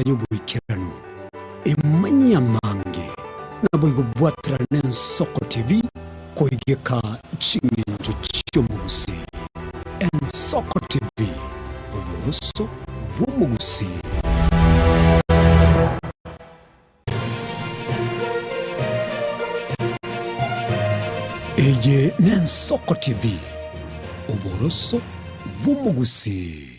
Y'oboikeranu, emanyie amange, naboigo bwaterane n'Ensoko TV koigeka ching'encho chi'omogusii. Ensoko TV, oboroso bw'omogusii. Eye n'Ensoko TV, oboroso bw'omogusii.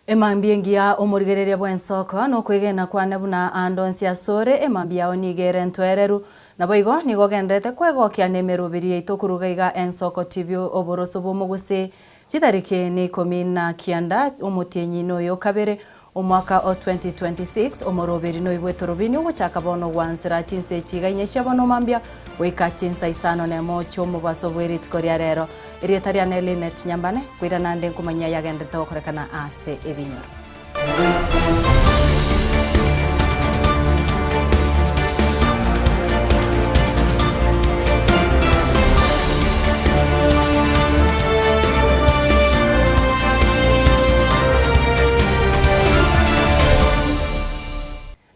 Emambia engiya omorigereria bw'ensoko, nokwegena kwane buna aande onsi asore, emambia yao nigo ere entoereru. Naboigo nigo ogendererete kwegokia nemeroberi yaito koruga iga Ensoko TV oboroso bw'omogusii chitariki ni ikomi na kianda omotienyi noyo okabere omwaka o 2026 omoroberi noibwete orobini ogochaka bono gwansera chinsa echi iga inye chia bono mambia goika chinsa isano nemo chiomobaso bwe rituko ria rero. Erieta riane Linet Nyambane, koirana nde nkomanyia yagenderete gokorekana ase ebinyoro.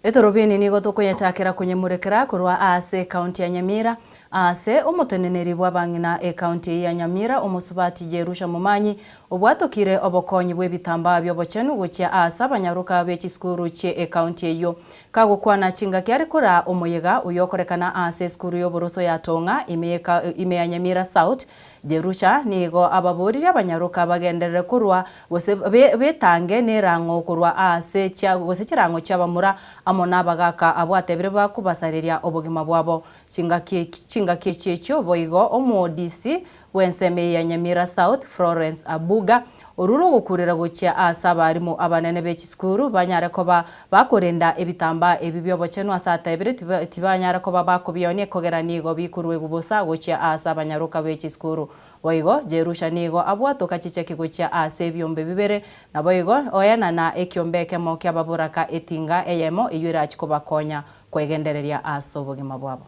Etorobini nigo tokoyechakera konyemurekera korwa aase ekaunti ya Nyamira, aase omoteneneri bw'abang'ina ekaunti eyio ya Nyamira omosubati Jerusha Momanyi obwatokire obokonyi bw'ebitambaa bi'obochenu gochia aase abanyaroka be chisukuru chie ekaunti eyio. Kagokwana chingaki are koraa omoyega oyio okorekana aase esukuru y'oboroso ya Tong'a ime ime ya Nyamira South, Jerusha nigo ababoririe abanyaroka bagenderere korwa gose betange nerang'o korwa aase chia gose chirang'o chi'abamura amo nabagaaka abwo atebire bakobasareria obogima bwabo. Chingaki chingaki echi echio boigo omodisi bw'ensemo eye ya Nyamira South, Florence Abuga, orure ogokurera gochia aase abarimu abanene be chisukuru banyare koba bakorenda ebitambaa ebi bi'obochenu ase atebire tibanyare koba bakobionia ekogera nigo bikoruegwa bosa gochia aase abanyaroka be chisukuru. Boigo Jerusha nigo abwatoka chicheki gochia aase ebiombe bibere, naboigo oenana ekiombe ekemo ki'ababoraka etinga eyemo eyio erachie kobakonya kwegendereria ase obogima bwabo.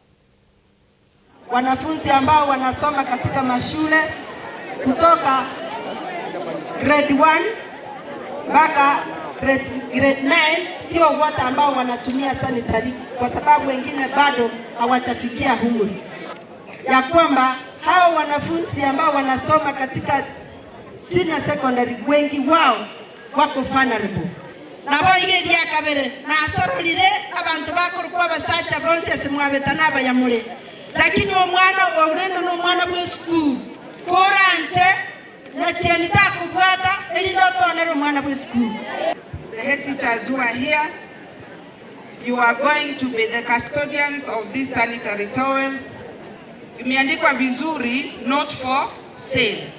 Wanafunzi ambao wanasoma katika mashule kutoka grade 1 mpaka grade, grade 9 sio wote ambao wanatumia sanitary, kwa sababu wengine bado hawajafikia umri, ya kwamba hao wanafunzi ambao wanasoma katika senior secondary wengi wao wako vulnerable. Naboigo eria kabere nasororire abanto bakorokwa abasacha bonsi ase mwabeta nabayamore, lakini omwana orende nomwana bw'esukuru, koranche nyachieni takobwata, erinde otoonere omwana bw'esukuru. The head teachers who are here, you are going to be the custodians of these sanitary towels. Imeandikwa vizuri, not for sale.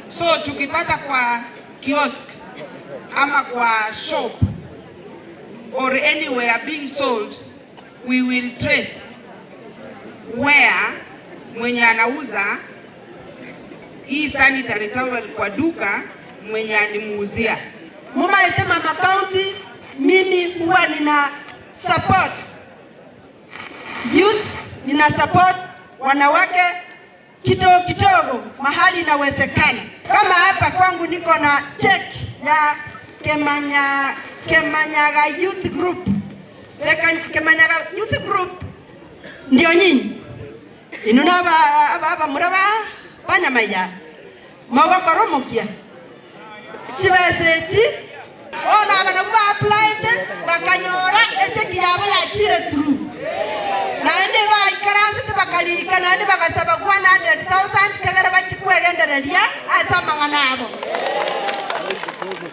So tukipata kwa kiosk ama kwa shop or anywhere being sold, we will trace where mwenye anauza hii sanitary towel kwa duka mwenye alimuuzia. Mumaete mama county, mimi huwa nina support youths, nina support wanawake kidogo kidogo mahali inawezekana. Kama hapa kwangu niko na check ya Kemanya, Kemanyaga Youth Group. The Kemanyaga Youth Group ndio nyinyi inu na abamura ba banyamaiya mogokora omokia chibesa echi bono aba nabwo ba applyete bakanyora echeki yabo yachire through naende baikaransete bakarika naende bagasaba 100,000 kegera bachi kwegendereria ase amang'ana abo.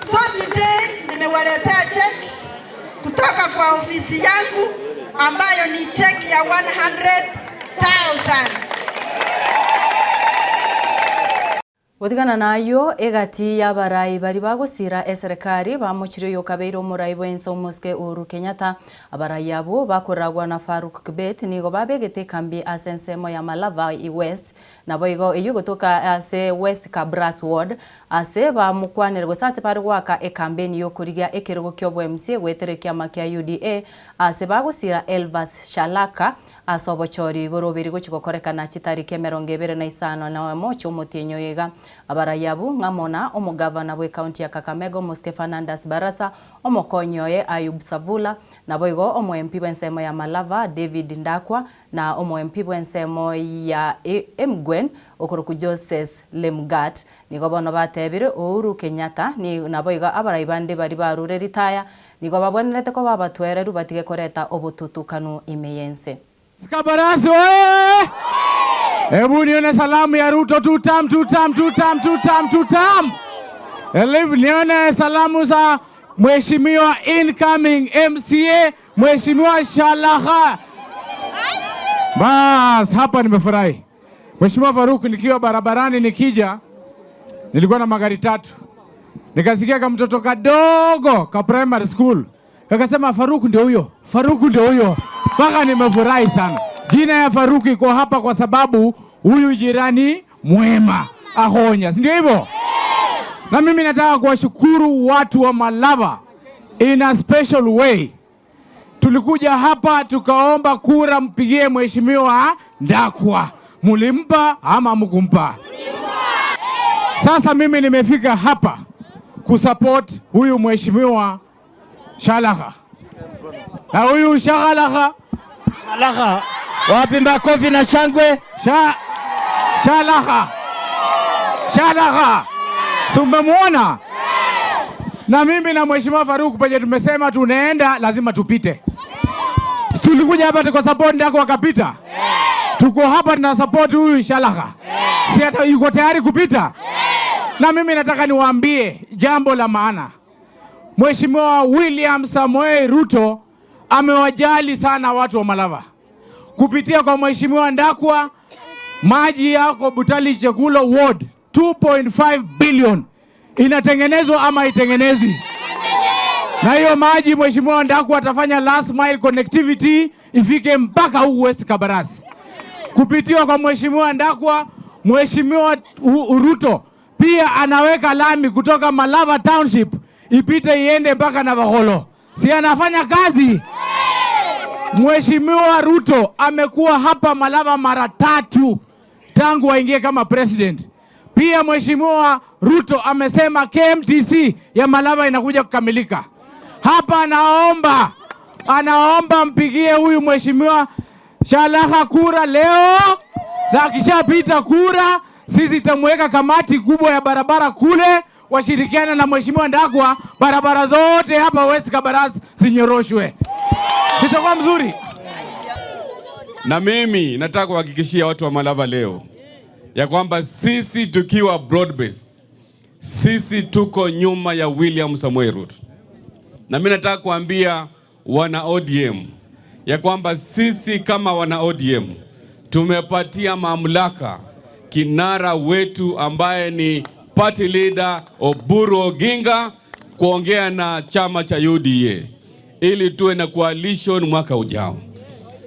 So today nimewaletea check kutoka kwa ofisi yangu ambayo ni check ya 100,000. Gotigana nayio egati y'abarai baria bagosira eserekari bamochire oyo okabeire omorai bw'ense omosike Uhuru Kenyatta. Abarai abwo bakoragwa na Farouk Kibet nigo babegete ekambi ase ensemo ya Malava West naboigo eyio egotoka ase West Kabras Ward. Ase bamokwanere gose ase bare goaka ekambeni y'okorigia ekerogo ki'obo-MC goetera ekiama kia UDA ase bagosira Elvas Shalaka ase obochori boroberi gochia gokorekana chitariki 25 na emo chi'omotienyi oyo iga. Abarai abwo ng'amo na omogavana bw'ecounty ya Kakamega Omosike Fernandas Barasa, omokonyi oye Ayub Savula, naboigo omo-MP bw'ensemo ya Malava David Ndakwa na omo-MP bw'ensemo ya Emgwen okorokwa Joses Lemgat. Nigo bono batebire Uhuru Kenyatta ni naboigo abarai bande baria barure ritaya nigo babwenerete koba abatwereru batige koreta obotutukanu ime y'ense. Kabarasi oye! Hebu nione salamu ya Ruto tutam tutam tutam tutam tutam. Elivu nione salamu za Mheshimiwa incoming MCA Mheshimiwa Shalaha. Bas, hapa nimefurahi. Mheshimiwa Faruk, nikiwa barabarani nikija, nilikuwa na magari tatu, nikasikia kamtoto kadogo ka primary school kakasema, Faruk ndio huyo, Faruk ndio huyo, mpaka nimefurahi sana. Jina ya Faruk iko hapa kwa sababu huyu jirani mwema ahonya, si ndio hivyo? Na mimi nataka kuwashukuru watu wa Malava in a special way. Tulikuja hapa tukaomba kura, mpigie mheshimiwa Ndakwa. Mulimpa ama mkumpa? Sasa mimi nimefika hapa kusupport huyu mheshimiwa Shalakha na huyu Shalakha Shalakha, wapi makofi na shangwe? Shalakha Shalakha, si umemwona? Na mimi na mheshimiwa Faruk penye tumesema tunaenda lazima tupite. Tulikuja hapa tuko support ndako wakapita. Tuko hapa tuna support huyu Shalakha. Si hata yuko tayari kupita? Na mimi nataka niwaambie jambo la maana. Mheshimiwa William Samoei Ruto amewajali sana watu wa Malava. Kupitia kwa Mheshimiwa Ndakwa, maji yako Butali Chekulo Ward 2.5 billion inatengenezwa ama itengenezwi? Na hiyo maji Mheshimiwa Ndakwa atafanya last mile connectivity ifike mpaka huu West Kabarasi. Kupitiwa kwa Mheshimiwa Ndakwa, Mheshimiwa Ruto pia anaweka lami kutoka Malava Township ipite iende mpaka Navakholo. Si anafanya kazi? Mheshimiwa Ruto amekuwa hapa Malava mara tatu tangu aingie kama president. Pia Mheshimiwa Ruto amesema KMTC ya Malava inakuja kukamilika. Hapa anaomba mpigie huyu Mheshimiwa Shalakha kura leo, na akishapita kura sisi tutamweka kamati kubwa ya barabara kule, washirikiana na Mheshimiwa Ndakwa, barabara zote hapa West Kabarasi zinyoroshwe. Itakuwa mzuri. Na mimi nataka kuhakikishia watu wa Malava leo ya kwamba sisi tukiwa broad based, sisi tuko nyuma ya William Samoei Ruto. Na mimi nataka kuambia wana ODM ya kwamba sisi kama wana ODM tumepatia mamlaka kinara wetu ambaye ni party leader Oburu Oginga kuongea na chama cha UDA ili tuwe na coalition mwaka ujao.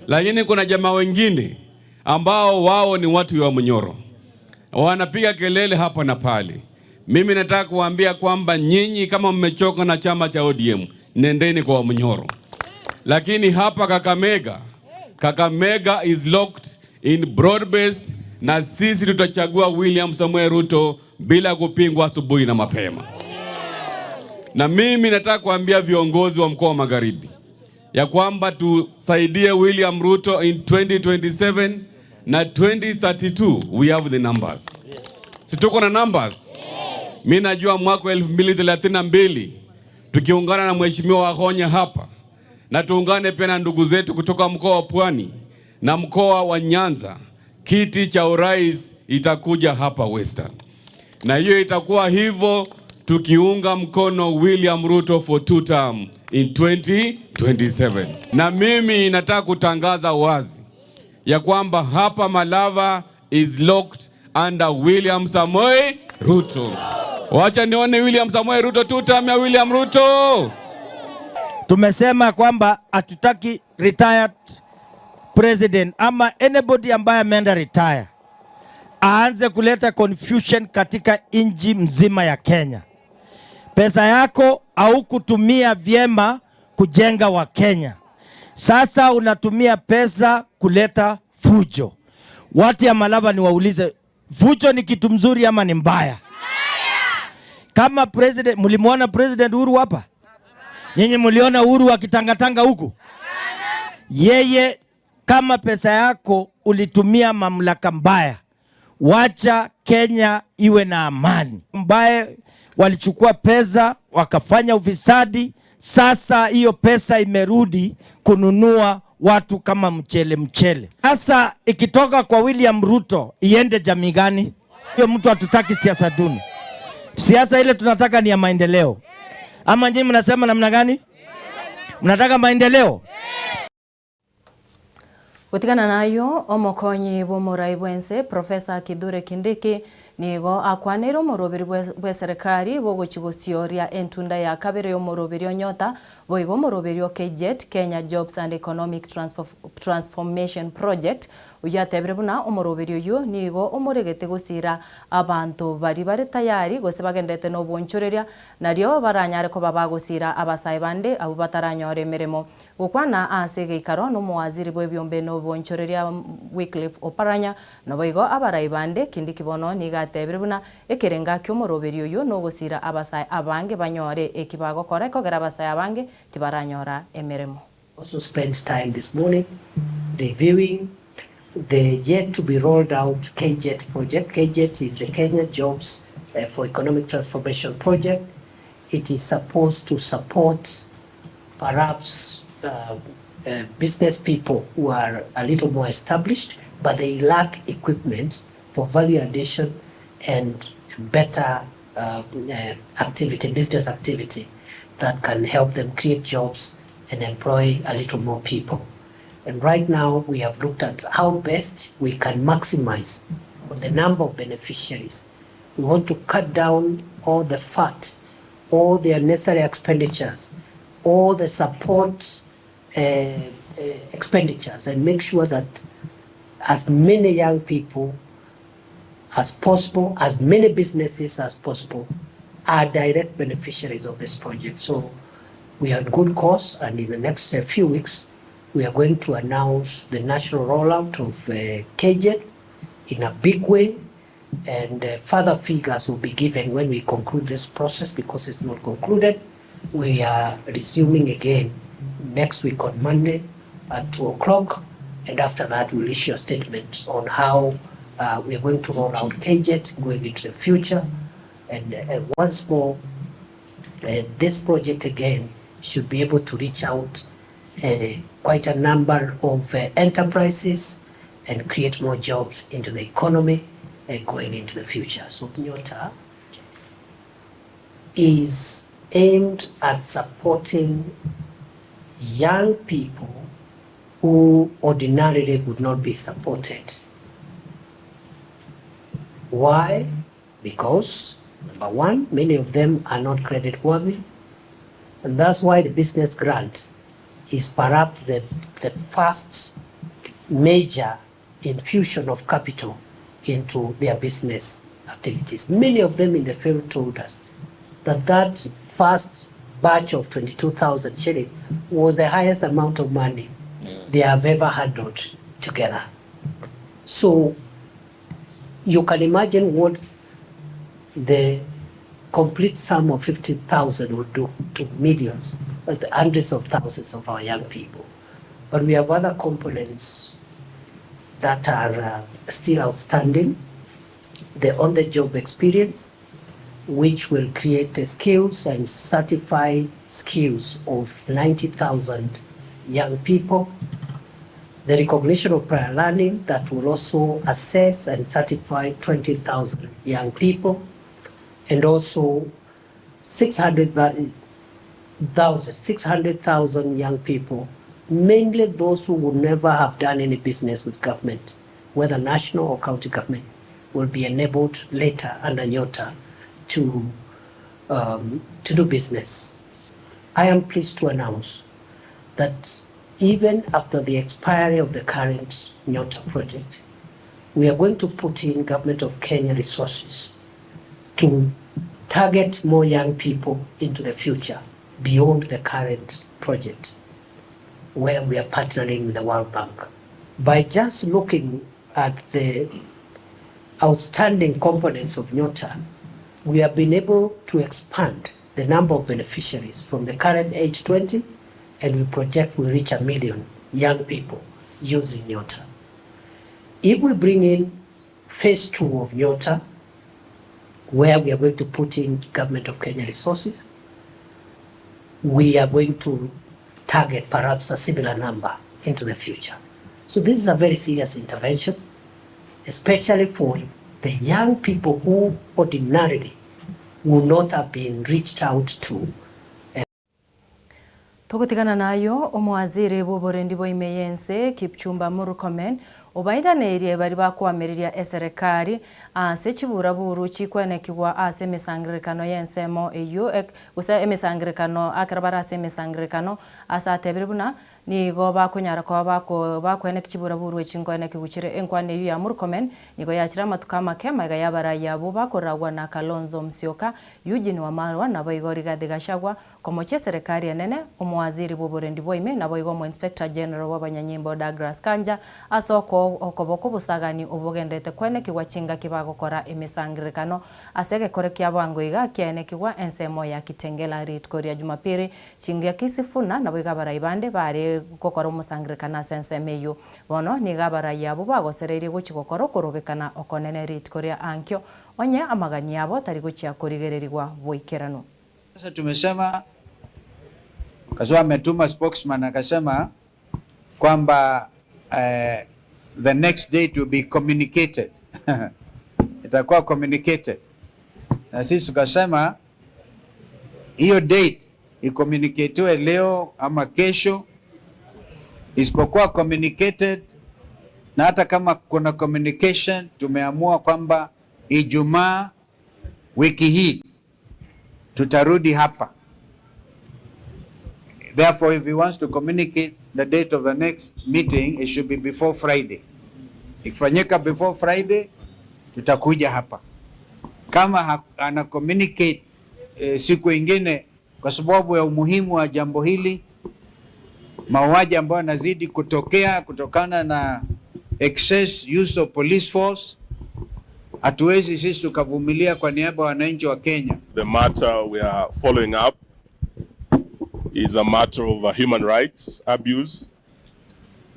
Lakini kuna jamaa wengine ambao wao ni watu wa Munyoro, wanapiga kelele hapa na pale. Mimi nataka kuambia kwamba nyinyi kama mmechoka na chama cha ODM, nendeni kwa Munyoro. Lakini hapa Kakamega, Kakamega is locked in broad based, na sisi tutachagua William Samoei Ruto bila kupingwa asubuhi na mapema. Na mimi nataka kuambia viongozi wa mkoa wa Magharibi ya kwamba tusaidie William Ruto in 2027 na 2032 we have the numbers. Si tuko na numbers? Mimi najua mwaka wa 2032 tukiungana na Mheshimiwa Wahonya hapa na tuungane pia na ndugu zetu kutoka mkoa wa Pwani na mkoa wa Nyanza, kiti cha urais itakuja hapa Western, na hiyo itakuwa hivyo tukiunga mkono William Ruto for two term in 2027. Na mimi nataka kutangaza wazi ya kwamba hapa Malava is locked under William Samoei Ruto. Wacha nione William Samoei Ruto, two term ya William Ruto. Tumesema kwamba hatutaki retired president ama anybody ambaye ameenda retire. Aanze kuleta confusion katika nchi mzima ya Kenya. Pesa yako haukutumia vyema kujenga Wakenya. Sasa unatumia pesa kuleta fujo. Watu ya Malava niwaulize, fujo ni kitu mzuri ama ni mbaya? Kama president, mlimuona President Uhuru hapa? Nyinyi mliona Uhuru akitangatanga huku? Yeye kama pesa yako ulitumia mamlaka mbaya, wacha Kenya iwe na amani. Mbaye walichukua pesa wakafanya ufisadi, sasa hiyo pesa imerudi kununua watu kama mchele mchele. Sasa ikitoka kwa William Ruto iende jamii gani? Hiyo mtu hatutaki siasa duni. Siasa ile tunataka ni ya maendeleo. Ama nyinyi mnasema namna gani? Mnataka maendeleo? Gotigana nayio, omokonyi bw'omorai bw'ense Professor Kithure Kindiki nigo akwaneire omoroberi bw'eserekari bw'ogochia gosioria entunda ya kabere y'omoroberi o Nyota boigo omoroberi o KJET, Kenya Jobs and Economic Transformation Project, Oyio atebire buna omoroberi oyio nigo omoregete gosiira abanto baria bare tayari gose bagenderete nobonchoreria, nario baranyare koba bagosiira abasae bande abwo bataranyore emeremo. Gokwana ase egeikaro nomowaziri bw'ebiombe nobonchoreria Wycliffe Oparanya, naboigo abarai bande, Kindiki bono nigo atebire buna ekerenga ki'omoroberi oyio nogosiira abasae abange banyore eki bagokora ekogera abasae abange tibaranyora emeremo. Also spent time this morning reviewing the yet to be rolled out KJET project. KJET is the Kenya Jobs for Economic Transformation project. It is supposed to support perhaps business people who are a little more established, but they lack equipment for value addition and better activity, business activity that can help them create jobs and employ a little more people. And right now we have looked at how best we can maximize on the number of beneficiaries. We want to cut down all the fat, all the unnecessary expenditures, all the support expenditures, and make sure that as many young people as possible, as many businesses as possible, are direct beneficiaries of this project. So we are on good course, and in the next few weeks, we are going to announce the national rollout of KJET in a big way, and further figures will be given when we conclude this process, because it's not concluded. We are resuming again next week on Monday at 2 o'clock, and after that we'll issue a statement on how we are going to roll out KJET going into the future. And once more, this project again should be able to reach out quite a number of enterprises and create more jobs into the economy going into the future. So Nyota is aimed at supporting young people who ordinarily would not be supported. Why? Because, number one, many of them are not credit worthy, and that's why the business grant is perhaps the first major infusion of capital into their business activities. Many of them in the field told us that that first batch of 22,000 shillings was the highest amount of money they have ever handled together. So you can imagine what the complete sum of 50,000 would do to millions, hundreds of thousands of our young people. But we have other components that are still outstanding. The on-the-job experience, which will create the skills and certify skills of 90,000 young people. The recognition of prior learning that will also assess and certify 20,000 young people, and also 600,000 young people, mainly those who would never have done any business with government, whether national or county government, will be enabled later under Nyota to do business. I am pleased to announce that even after the expiry of the current Nyota project, We are going to put in Government of Kenya resources to target more young people into the future beyond the current project where we are partnering with the World Bank. By just looking at the outstanding components of Nyota, we have been able to expand the number of beneficiaries from the current age 20 and we project we reach a million young people using Nyota. If we bring in phase two of Nyota, where we are going to put in government of Kenya resources, we are going to target perhaps a similar number into the future. So this is a very serious intervention, especially for the young people who ordinarily would not have been reached out to. Togotigana nayio, Omowaziri bw'oborendi bwa ime y'ense, Kipchumba Murkomen, obairaneirie baria bakoamereria eserekari ase chiburaburu chikwenekigwa ase emesangererekano y'ensemo eyio gose emesangererekano akero bare ase emesangererekano ase atebire buna Nigo bakonyara koba bako bakoeneki chiburaburu echi nkoenekigwa chire enkwana eyio ya Murkomen nigo yachire amatuko amake magega y'abarai abwo bakoragwa na Kalonzo Musyoka, Eugene Wamalwa naboigo Rigathi Gachagua komochia eserekari enene, omowaziri bw'oborendi bwa ime naboigo omo Inspector General bw'abanyanyimbo Douglas Kanja ase oko okoba kw'obosagani obwo bogenderete koenekigwa chingaki bagokora emesangererekano ase egekore kia bwango iga kiaenekigwa ensemo ya Kitengela rituko ria Jumapili Chingaki Sifuna naboigo abarai bande baare gokora omosangererekano ase ensemo eyio. Bono nigo abarai abwo bagosereirie gochia gokora okorobekana okonene rituko ria ankio, onye amagani abo tari gochia korigererigwa boikeranu. Sasa tumesema kwa sababu ametuma spokesman akasema kwamba eh, the next date will be communicated itakuwa communicated, na sisi tukasema hiyo date icommunicatiwe leo ama kesho, isipokuwa communicated na hata kama kuna communication, tumeamua kwamba Ijumaa wiki hii tutarudi hapa. Therefore, if he wants to communicate the date of the next meeting, it should be before Friday. Ikifanyika before Friday, tutakuja hapa. Kama ana communicate eh, siku ingine, kwa sababu ya umuhimu wa jambo hili, mauaji ambayo yanazidi kutokea kutokana na excess use of police force, hatuwezi sisi tukavumilia kwa niaba ya wananchi wa Kenya. The matter we are following up is a matter of human rights abuse,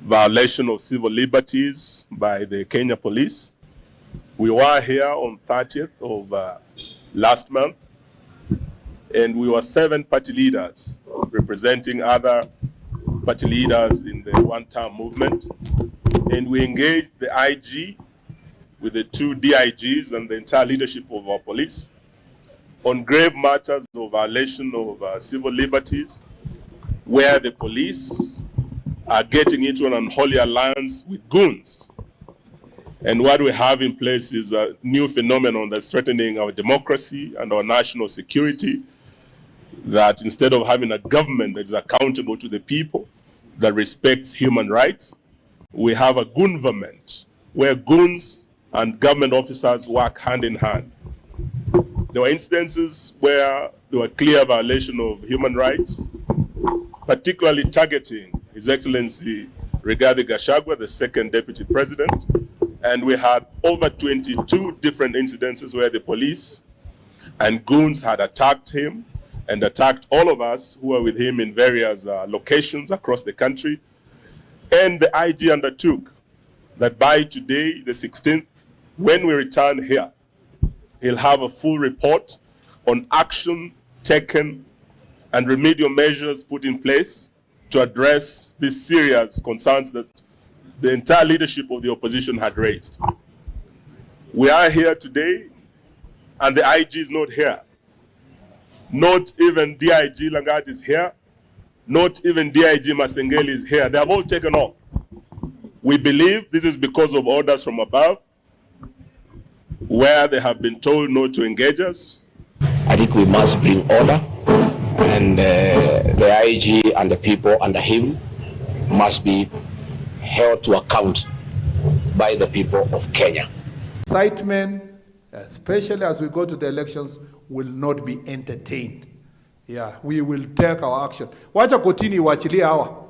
violation of civil liberties by the Kenya police. We were here on 30th of uh, last month, and we were seven party leaders representing other party leaders in the one-term movement. And we engaged the IG with the two DIGs and the entire leadership of our police on grave matters of violation of uh, civil liberties, where the police are getting into an unholy alliance with goons. And what we have in place is a new phenomenon that's threatening our democracy and our national security. That instead of having a government that is accountable to the people, that respects human rights, we have a goonverment where goons and government officers work hand in hand. There were instances where there were clear violation of human rights, particularly targeting His Excellency Rigathi Gachagua, the second deputy president. And we had over 22 different incidences where the police and goons had attacked him and attacked all of us who were with him in various uh, locations across the country. And the IG undertook that by today, the 16th, when we return here, he'll have a full report on action taken and remedial measures put in place to address these serious concerns that the entire leadership of the opposition had raised. We are here today, and the IG is not here. Not even DIG Langat is here. Not even DIG Masengeli is here. They have all taken off. We believe this is because of orders from above, where they have been told not to engage us. I think we must bring order, and uh, the IG and the people under him must be held to account. by the people of Kenya. Incitement, especially as we go to the elections, will not be entertained. Yeah, we will take our action. Wacha kotini iwachilie hawa.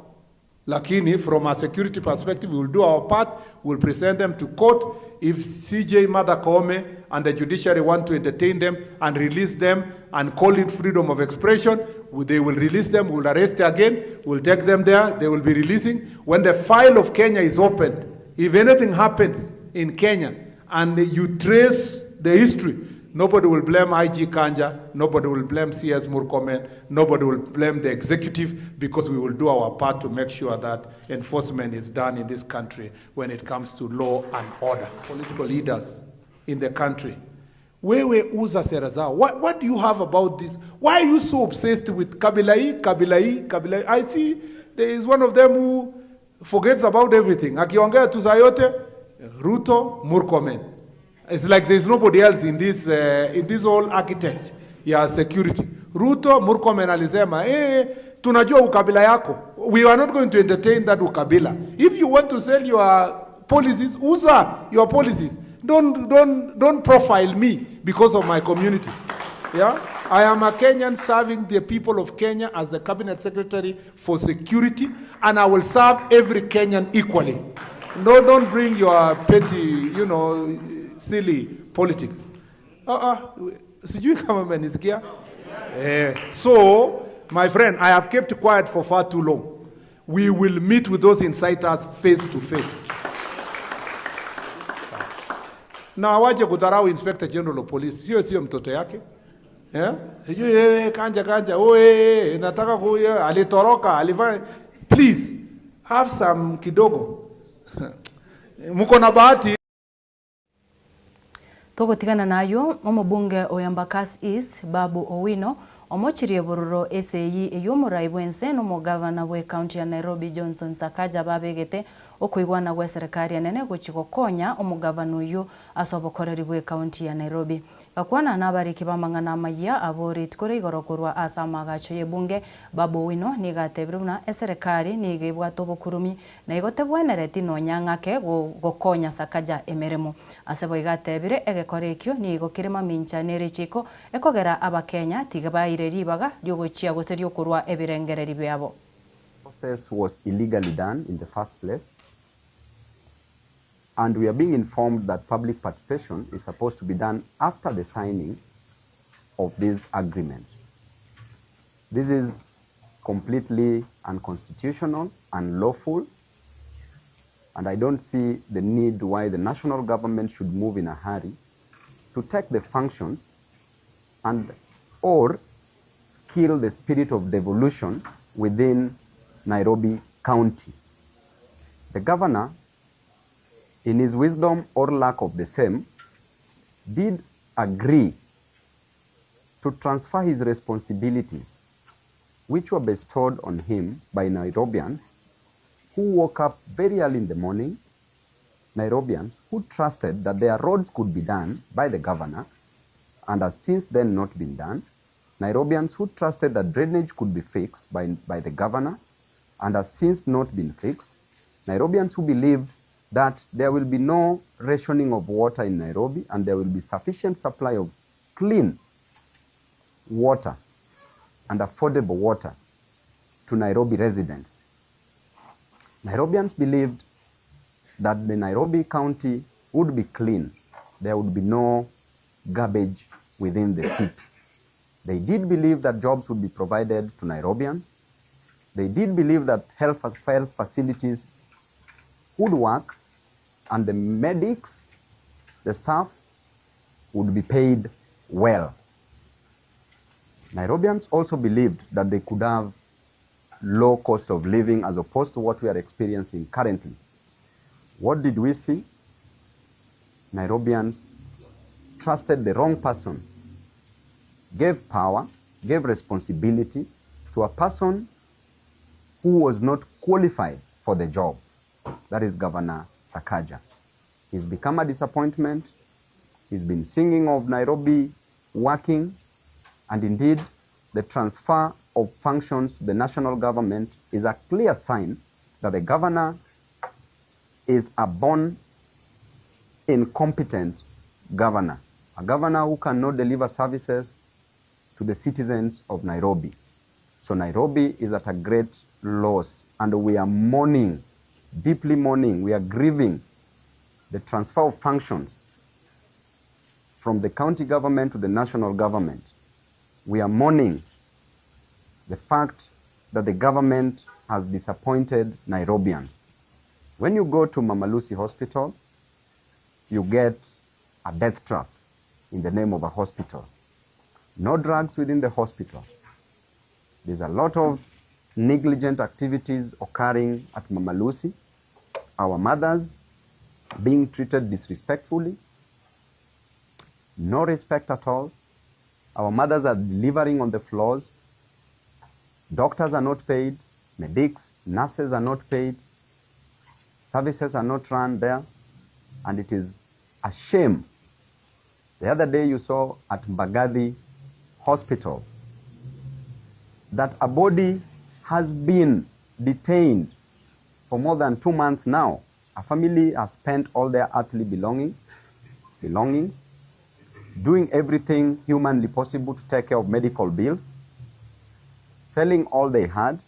Lakini from a security perspective, we will do our part. We'll present them to court. If CJ Martha Koome and the judiciary want to entertain them and release them and call it freedom of expression, they will release them, we'll arrest again, we'll take them there, they will be releasing. When the file of Kenya is opened, if anything happens in Kenya and you trace the history, nobody will blame IG Kanja, nobody will blame CS Murkomen, nobody will blame the executive, because we will do our part to make sure that enforcement is done in this country when it comes to law and order. Political leaders in the country, wewe uza sera zao. What do you have about this? Why are you so obsessed with kabila hii, kabila hii, kabila hii? I see there is one of them who forgets about everything. Akiongea tu saa yote, Ruto, Murkomen. It's like there's nobody else in this whole architecture ya security. Ruto, Murkomen alisema, tunajua ukabila yako. We are not going to entertain that ukabila. If you want to sell your policies, uza your policies. Don't profile me because of my community. Yeah? I am a Kenyan serving the people of Kenya as the cabinet secretary for security, and I will serve every Kenyan equally. No, don't bring your petty, silly politics. Sijui kama mmenisikia. So, my friend, I have kept quiet for far too long. We will meet with those inciters face to face. Na waje kudharau Inspector General of Police, sio mtoto yake. Sijui wewe kanja kanja, oe, nataka kuya, alitoroka, alifanya. Please, have some kidogo. Mko na bahati. Tugutigana nayo omobunge o Embakasi East Babu Owino omochirie bororo eseyi ey'omorai bwense n'omogavana bwe county ya Nairobi Johnson Sakaja babegete okoigwana gwa serikali enene gochi gokonya omogavana oyo ase obokoreri bwe county ya Nairobi. Gakwana n'abariki b'amang'ana amaya abo rituko rigoro korwa ase amagacho y'ebunge Babu Owino nigo atebire buna eserikali nigo ebwate obokurumi na igo tebwenereti nonya ng'ake gokonya Sakaja emeremo. Ase boigo atebire egekora ekio nigo kere mamincha na erichiko ekogera abakenya tiga baire ribaga riogochia gose riokorwa ebirengereri biabo. Process was illegally done in the first place, and we are being informed that public participation is supposed to be done after the signing of this agreement. This is completely unconstitutional, unlawful, and I don't see the need why the national government should move in a hurry to take the functions and or kill the spirit of devolution within Nairobi County. The governor, in his wisdom or lack of the same, did agree to transfer his responsibilities, which were bestowed on him by Nairobians who woke up very early in the morning, Nairobians who trusted that their roads could be done by the governor and has since then not been done, Nairobians who trusted that drainage could be fixed by the governor and has since not been fixed, Nairobians who believed that there will be no rationing of water in Nairobi and there will be sufficient supply of clean water and affordable water to Nairobi residents. Nairobians believed that the Nairobi County would be clean. There would be no garbage within the city. They did believe that jobs would be provided to Nairobians. They did believe that health facilities would work and the medics, the staff, would be paid well. Nairobians also believed that they could have low cost of living as opposed to what we are experiencing currently. What did we see? Nairobians trusted the wrong person, gave power, gave responsibility to a person who was not qualified for the job. That is Governor Sakaja. He's become a disappointment. He's been singing of Nairobi working, and indeed, the transfer of functions to the national government is a clear sign that the governor is a born incompetent governor, a governor who cannot deliver services to the citizens of Nairobi. So Nairobi is at a great loss and we are mourning, deeply mourning, we are grieving the transfer of functions from the county government to the national government. We are mourning the fact that the government has disappointed Nairobians. When you go to Mama Lucy Hospital, you get a death trap in the name of a hospital. No drugs within the hospital. There's a lot of negligent activities occurring at Mama Lucy. Our mothers being treated disrespectfully, no respect at all. Our mothers are delivering on the floors. Doctors are not paid, medics, nurses are not paid, services are not run there, and it is a shame. The other day you saw at Mbagathi Hospital that a body has been detained for more than two months now. A family has spent all their earthly belonging, belongings, doing everything humanly possible to take care of medical bills, selling all they had,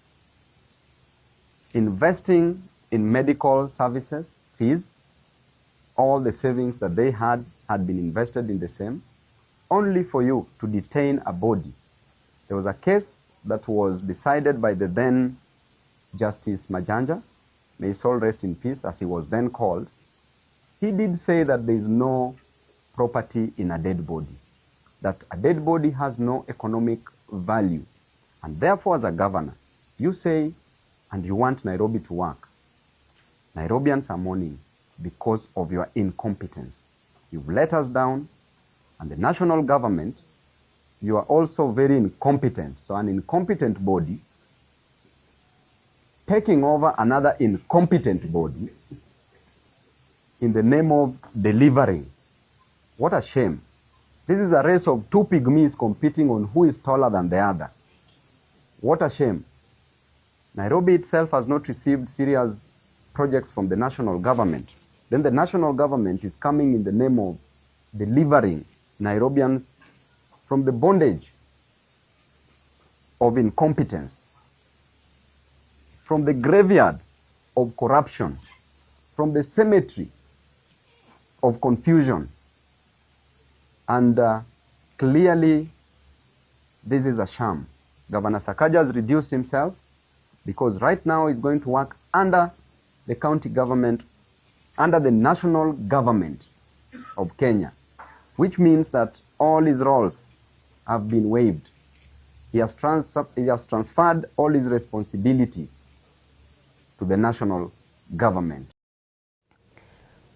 investing in medical services, fees, all the savings that they had had been invested in the same, only for you to detain a body. There was a case that was decided by the then Justice Majanja, may his soul rest in peace, as he was then called. He did say that there is no property in a dead body, that a dead body has no economic value. And therefore, as a governor, you say, and you want Nairobi to work. Nairobians are mourning because of your incompetence. You've let us down, and the national government, you are also very incompetent. So an incompetent body taking over another incompetent body in the name of delivering. What a shame. This is a race of two pygmies competing on who is taller than the other. What a shame. Nairobi itself has not received serious projects from the national government. Then the national government is coming in the name of delivering Nairobians from the bondage of incompetence, from the graveyard of corruption, from the cemetery of confusion. And uh, clearly, this is a sham. Governor Sakaja has reduced himself because right now he's going to work under the county government, under the national government of Kenya, which means that all his roles have been waived. He has, trans he has transferred all his responsibilities to the national government.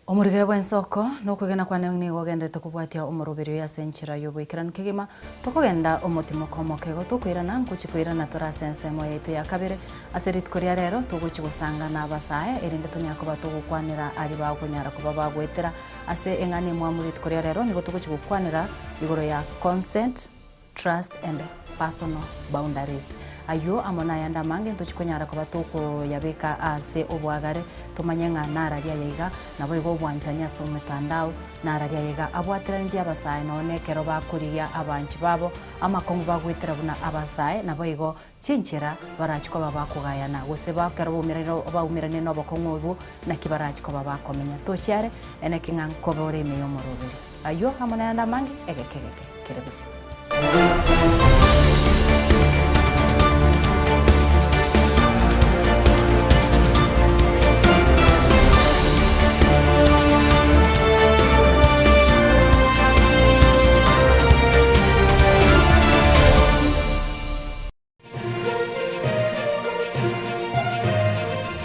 Omorikere bw'ensoko nokwegena kwane nigo ogenderete kobwatia omoroberio oyo ase enchera y'oboikeranu kegima, tokogenda omotimoko omoke igo tokoirana ngochia koirana tore ase ensemo yaito ya kabere. Ase rituko ria rero togochia gosanga na abasae erinde tonyare koba togokwanera aria bagonyara koba bagoetera ase eng'ana emwamu rituko ria rero nigo togochia gokwanera igoro ya consent, trust and personal boundaries. Ayio amo nayande amange ntochie konyara koba tokoyabeka ase oboagare, tomanye ng'a nararia aya iga, naboigo obwanchani ase ometandao, nararia aya iga abwateranetie abasae nonya na ekero bakorigia abanchi babo, amakong'u bagoetera buna abasae, naboigo chinchera barachie koba bakogayana, gose ekero baumeranire nobokong'u obwo, naki barachie koba bakomenya. Tochie are, eneki ng'a nkobe ore ime y'omoroberi. Ayio amo nayande amange, egeka egeke kere bosio.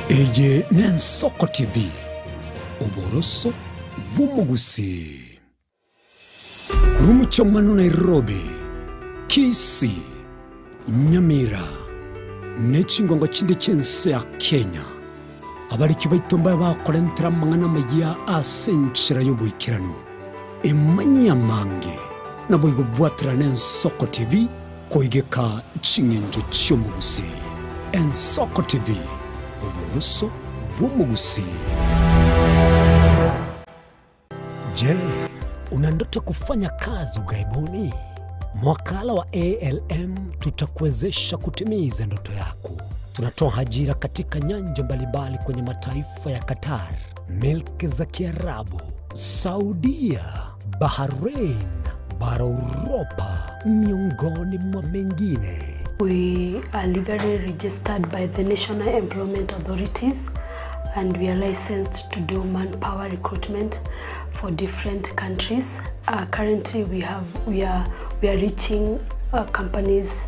Eye n'Ensoko TV, oboroso bw'omogusii. Korwa omochie Nairobi, Kisii, Nyamira, ne chingongo chinde chi'ense ya Kenya, abariki baito mbabe bakorentera amang'ana amayia ase enchera y'oboikeranu. Emanyie amange, naboigo bwaterane Ensoko TV Koigeka ching'encho chi'omogusii. Ensoko TV, oboroso bw'omogusii. Je, una ndoto kufanya kazi ughaibuni? Mwakala wa ALM tutakuwezesha kutimiza ndoto yako. Tunatoa ajira katika nyanja mbalimbali kwenye mataifa ya Qatar, milki za Kiarabu, Saudia, Bahrain, bara Uropa, miongoni mwa mengine. We are legally registered by the National Employment Authorities and we are licensed to do manpower recruitment for different countries. Uh, currently we have we are we are reaching uh, companies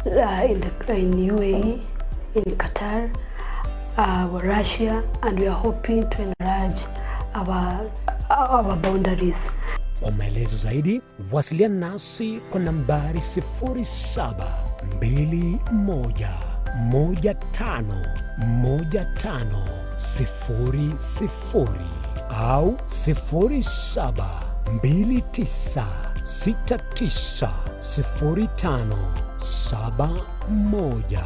uh, in the in UAE, in Qatar, uh, Russia and we are hoping to enlarge our our boundaries. Kwa maelezo zaidi wasiliana nasi kwa nambari 0721151500 au 0729690571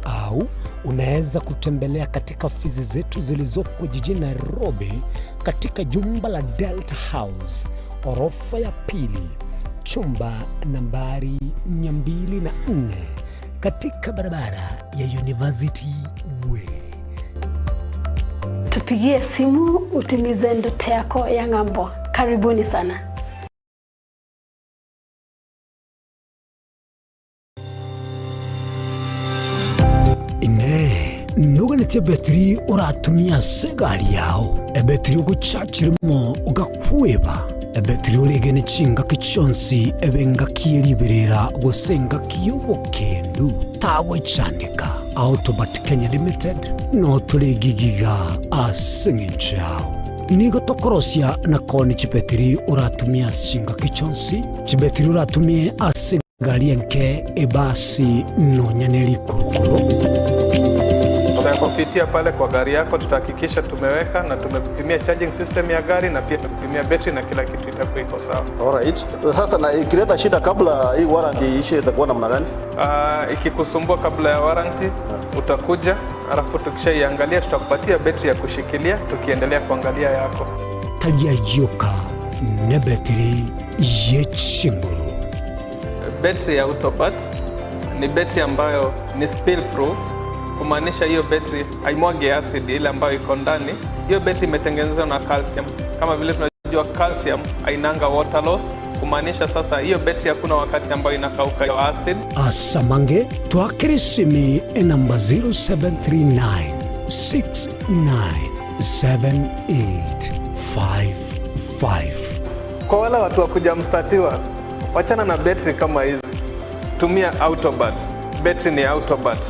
au unaweza kutembelea katika ofisi zetu zilizopo jijini Nairobi katika jumba la Delta House orofa ya pili chumba nambari 204 katika barabara ya University Way. Tupigie simu utimize ndoto yako ya ng'ambo. Karibuni sana. Inee, noganetie ebetiri oratumie ase egari yao, ebetiri ogochachirimo ogakweba, ebetiri oregene chingaki chionsi ebe engaki ye riberera gose engaki y'obokendu, tagwechandeka. Autobat Kenya Limited no tore gigiga ase eng'encho yao. Nigo tokorosia na koonia chibetiri oratumie ase chingaki chionsi, chibetiri oratumie ase egari enke, ebasi, nonya ne rikurukuru. Tutakupitia pale kwa gari yako, tutahakikisha tumeweka na tumekupimia charging system ya gari na pia tukupimia betri na kila kitu itakuwa iko sawa. Alright. Sasa na ikileta shida kabla hii warranty iishe itakuwa namna gani? Uh, ikikusumbua kabla ya warranty utakuja, alafu tukishaiangalia tutakupatia betri ya kushikilia tukiendelea kuangalia yako. Tari ayioka nebetiri ye chinguru. Betri ya Autopat ni betri ambayo ni spill proof, kumaanisha hiyo betri haimwagi acid ile ambayo iko ndani. Hiyo betri imetengenezwa na calcium, kama vile tunajua calcium hainanga water loss, kumaanisha sasa hiyo betri hakuna wakati ambayo inakauka hiyo acid. Asamange twakere esimi enamba 0739 697855. Kwa wale watu wa kuja mstatiwa, wachana na betri kama hizi, tumia Autobat. Betri ni Autobat.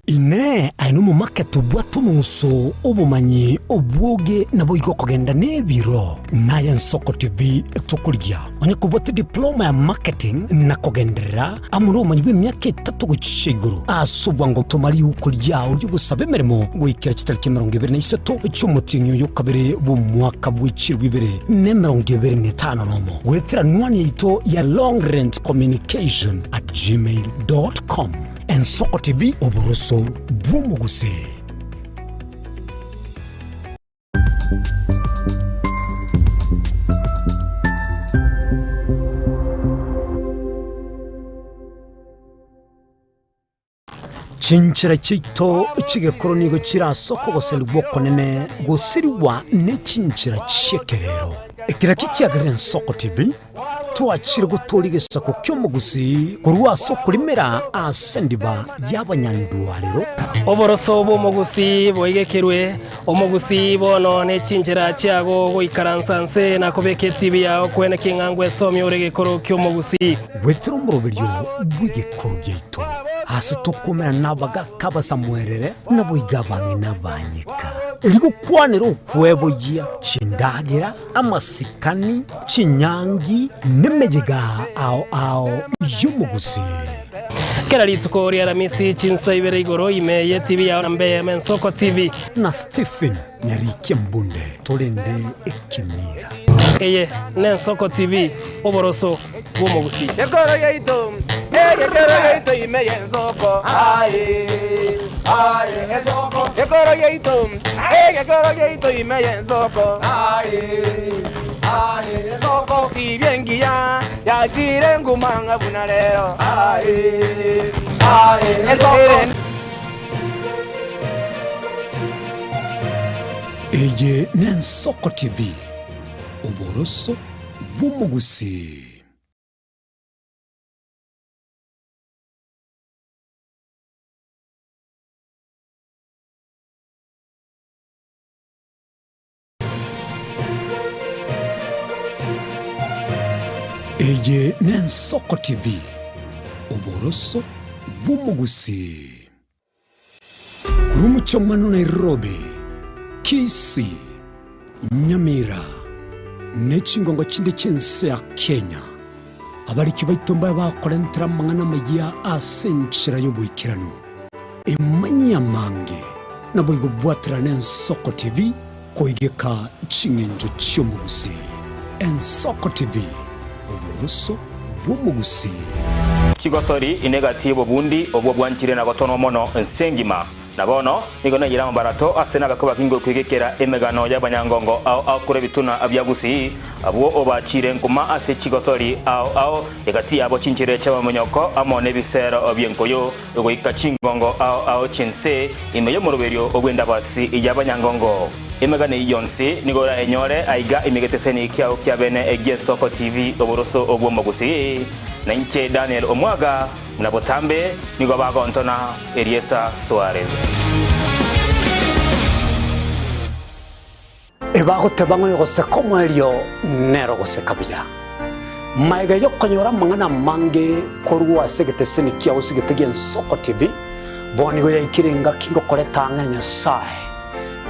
Inee, aye nomomake tobwate omong'uso, obomanyi, obwoge, naboigo okogenda nebiro? Naye Ensoko TV tokorigia onye kobwate diploma ya marketing na kogenderera amo nobomanyi bw'emiaka etato gochia igoro ase obwango toma riuko riao ri'ogosaba emeremo goikera chitariki 28 chi'omotienyi oyo okabere bw'omwaka bw'echirwe ibere na 25 nomo goetera nwani yaito ya longrentcommunication at gmail dot com. Ensoko TV, oboroso bw'omogusii. Chinchera chiaito chi'egekoro nigo chire ase okogoserigwa okonene gosirigwa ne chinchera chi'ekerero. Ekero ekio kiagerire Ensoko TV, twachire gotooria egesaku ki'omogusii korwa ase okorimera ase endiba y'abanyandwarero. Oboroso bw'omogusii boigekerwe, omogusii bono ne chinchera chiago goikaransa nse na kobeka etibi yao kwene king'a ngwesomia ore egekoro ki'omogusii. Gwetera omoroberio bw'egekoro giaito, ase tokomerana nabagaaka abasamuerere, naboigo abang'ina abanyeka. Erio gokwanera okweboyia chindagera, amasikani, chinyangi, nemeyega ao ao y'omogusii. Kera rituko ria Aramisi chinsa ibere igoro ime ye TV yao na mbe Ensoko TV. Na Stephen Nyarikia Mbunde torende ekemira. Eye n'Ensoko TV, oboroso bw'omogusii. Gekoro yaito, egekoro yaito ime y'ensoko. Aye, aye, ensoko. Gekoro yaito, egekoro yaito ime y'ensoko. Aye, aye, ensoko. Tibia engiya yachire nguma ng'a buna rero. Aye, aye, ensoko. Eye n'Ensoko TV, oboroso bw'omogusii. Eye n'Ensoko TV, oboroso bw'omogusii. Korwa omochie Nairobi, Kisii, Nyamira, ne chingongo chinde chi'ense ya Kenya, abariki baito mbabe bakorentera amang'ana amayia ase enchera y'oboikeranu. Emanyie amange, naboigo bwaterana Ensoko TV koigeka ching'encho chi'omogusii. Ensoko TV, oboroso bw'omogusii. Chigosori ine gati y'obobundi obwo bwanchire na gotonwa mono ense engima. Na bono nigo naiyire amabarato ase nabakwe bakinge okwegekera emegano y'abanyangongo ao ao korwa ebituna bia Gusii, abwo obachire nkuma ase chigosori ao ao, egati yabo chinchera chi'abamonyoko amo nebisero bi'enkoyo, goika chingongo ao ao chi'ense ime y'omoroberio bw'endabasi y'abanyangongo. Emegano eyio yonsi nigo orayenyore aiga ime egeteseni kiao kia bene gi'Ensoko TV oboroso bw'omogusii. Na inche Daniel Omwaga, buna botambe nigo bagontona erieta Suarez. Ebagoteba ng'a oyogoseka omoerio nere ogoseka buya. Magega y'okonyora amang'ana amange korwa ase egeteseni kiao ase egete gi'Ensoko TV, bono nigo yaikire engaki ngokoreta ang'e Nyasae.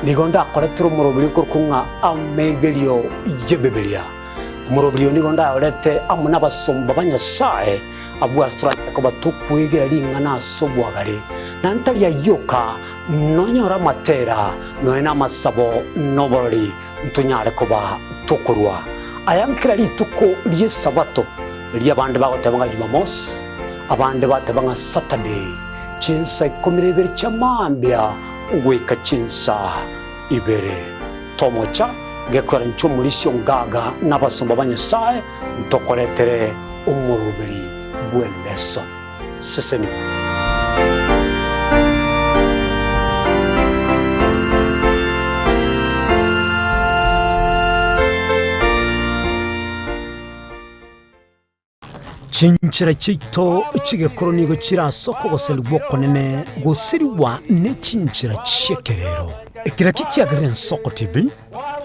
Nigo ndakoretere omoroberi okorokwa ng'a Amegerio y'Ebibilia. Omoroberi oyo nigo ndayorete amo nabasomba ba Nyasae, abwo ase toranyare koba tokwegera ring'ana ase obwagare, na ntari ayio oka, Nonyore amatera, nonya namasabo, na oborori, ntonyare koba tokorua aya nkera rituko ri'Esabato, riria abande bagoteba ng'a Jumamosi, abande bateba ng'a Saturday, chinsa ikomi na ibere chia mambia goika chinsa ibere. Tomocha gekoera inche omorisia ongaga na abasomba ba Nyasae, ntokoretere omoroberi bw'eleson. Sesenigwa. Chinchera chiaito chi'egekoro nigo chire ase okogoserigwa okonene gosirigwa ne chinchera chi'ekerero. Ekero kiagerire Ensoko TV,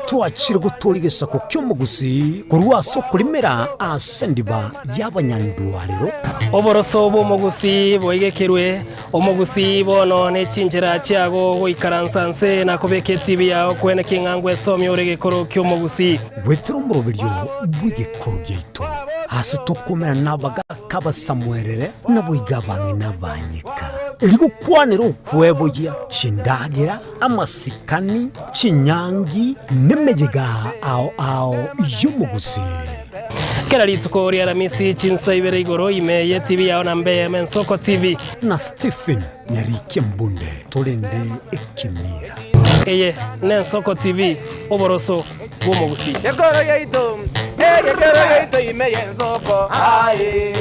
Twachire gotooria egesaku ki'omogusii korwa ase okorimera ase endiba y'abanyandwarero. Oboroso bw'omogusii boigekerwe, omogusii bono ne chinchera chiago goikaransa nse na kobeka etibi yao kwene king'a ngwesomia ore egekoro ki'omogusii. Goetera omoroberio bw'egekoro giaito, aase tokomerana nabagaaka abasamuerere, naboigo abang'ina abanyeka, erio gokwanera okweboyia chindagera, Amasikani, chinyangi, nemeyega ao ao y'omogusii. Kera rituko ri'Aramisi chinsa ibere igoro ime y'etibi yao na mbe Ensoko TV. Na Stephen Nyarikia Mbunde torende ekemira. Eye n'Ensoko TV, oboroso bw'omogusii. Gekoro yaito, egekoro yaito ime y'ensoko. Aye,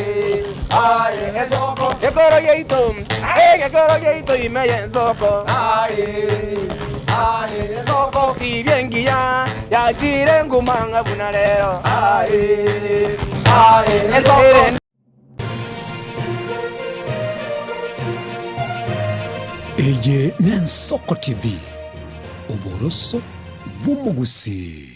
aye, ensoko. Gekoro yaito, egekoro yaito ime y'ensoko. Aye, aye, ensoko. Tibia engiya yachire nguma ng'a buna rero. Aye, aye, ensoko. Eye n'Ensoko TV, oboroso bw'omogusii.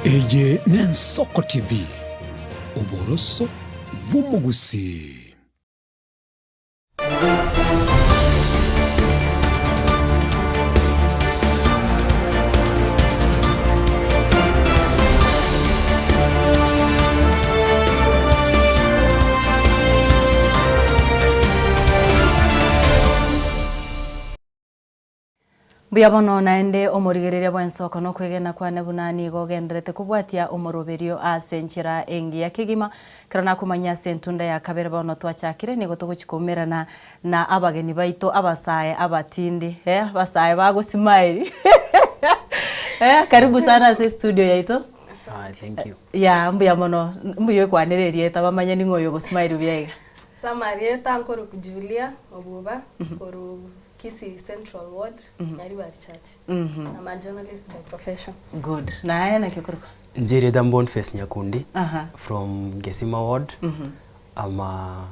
Eye n'Ensoko TV, oboroso bw'omogusii. Mbuya bono naende omorigereria bw'ensoko nokwegena kwane buna nigo ogendererete kobwatia omoroberio ase enchera engiya kegima. Ekero nakomanyia ase entunda ya kabere bono twachakire nigo togochia koumerana na abageni baito abasae abatindi eh abasae bagosimaeri eh karibu sana ase estudio yaito. Ah, thank you. Yeah mbuya mono, mbuya oikwanere erieta bamanye ning'o oyo ogosimaeri buya iga. Ase amarieta nkorokwa Julia Obuba korwa Kisii Central Ward, Nyaribari Church. I'm a journalist by profession. Good. Naye naki okorokwa? Inche erieta Bonface Nyakundi Aha. from Gesima Ward. I'm a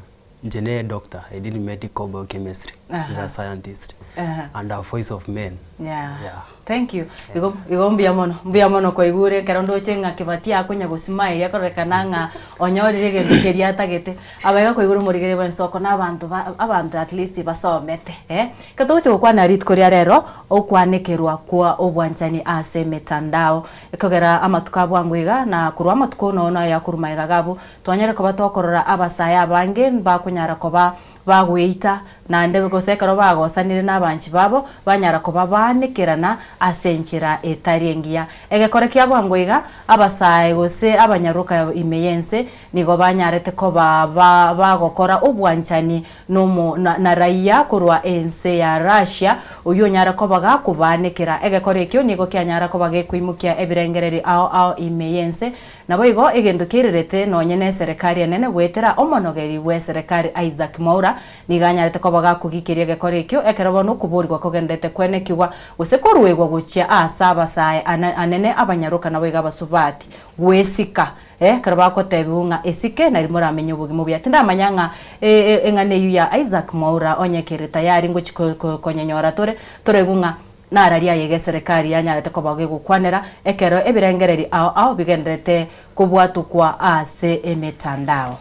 inche ne doctor, I did medical biochemistry as Aha. a scientist Aha. and a voice of men. Yeah. Yeah. Thank you. Igo igo mbuya mono, mbuya mono kwaigure ekero ndoche ng'a Kibati akonya gosimaeria kororekana ng'a onyorire egento keria atagete. Abaiga kwaigure omorigereria bw'ensoko na abanto ba abanto at least basomete eh. Ekero togochia gokwana rituko ria rero, okwanekerwa kwa obwanchani ase emetandao, ekogera amatuko a bwango iga na korwa amatuko nonya aya korwa magega iga abwo, twanyare koba tokorora abasae abange mbakonyara koba bagoeita, naende gose ekero bagosanire nabanchi babo, banyara koba baanekerana ase enchera etari engiya. Egekore kia bwango iga, abasae gose abanyaroka ime y'ense nigo banyarete koba bagokora obwanchani nomo na raia korwa ense ya Russia, oyio onyare koba gakobaanekera. Egekore ekio nigo kianyara koba gekoimokia ebirengererio ao ao ime y'ense, Naboigo egento keirerete nonye neserekari enene goetera omonogeri bw'eserekari Isaac Mwaura nigo anyarete koba gakogikeria egekora ekio ekero bono okoborigwa kogenderete kwenekigwa gose koruegwa gochia aase abasae anene abanyaroka naboigo abasubati gwesika ekero bagotebigwa ng'a esike nari moramenye obogima obuya. Tindamanya ng'a eng'ana eyio ya Isaac Mwaura onye kere tayari ngochi konyenyora tore toraigwe ng'a Nararia aye egeserekari yanyarete koba gegokwanera ekero ebirengereri ao ao bigendererete kobwatokwa ase emetandao.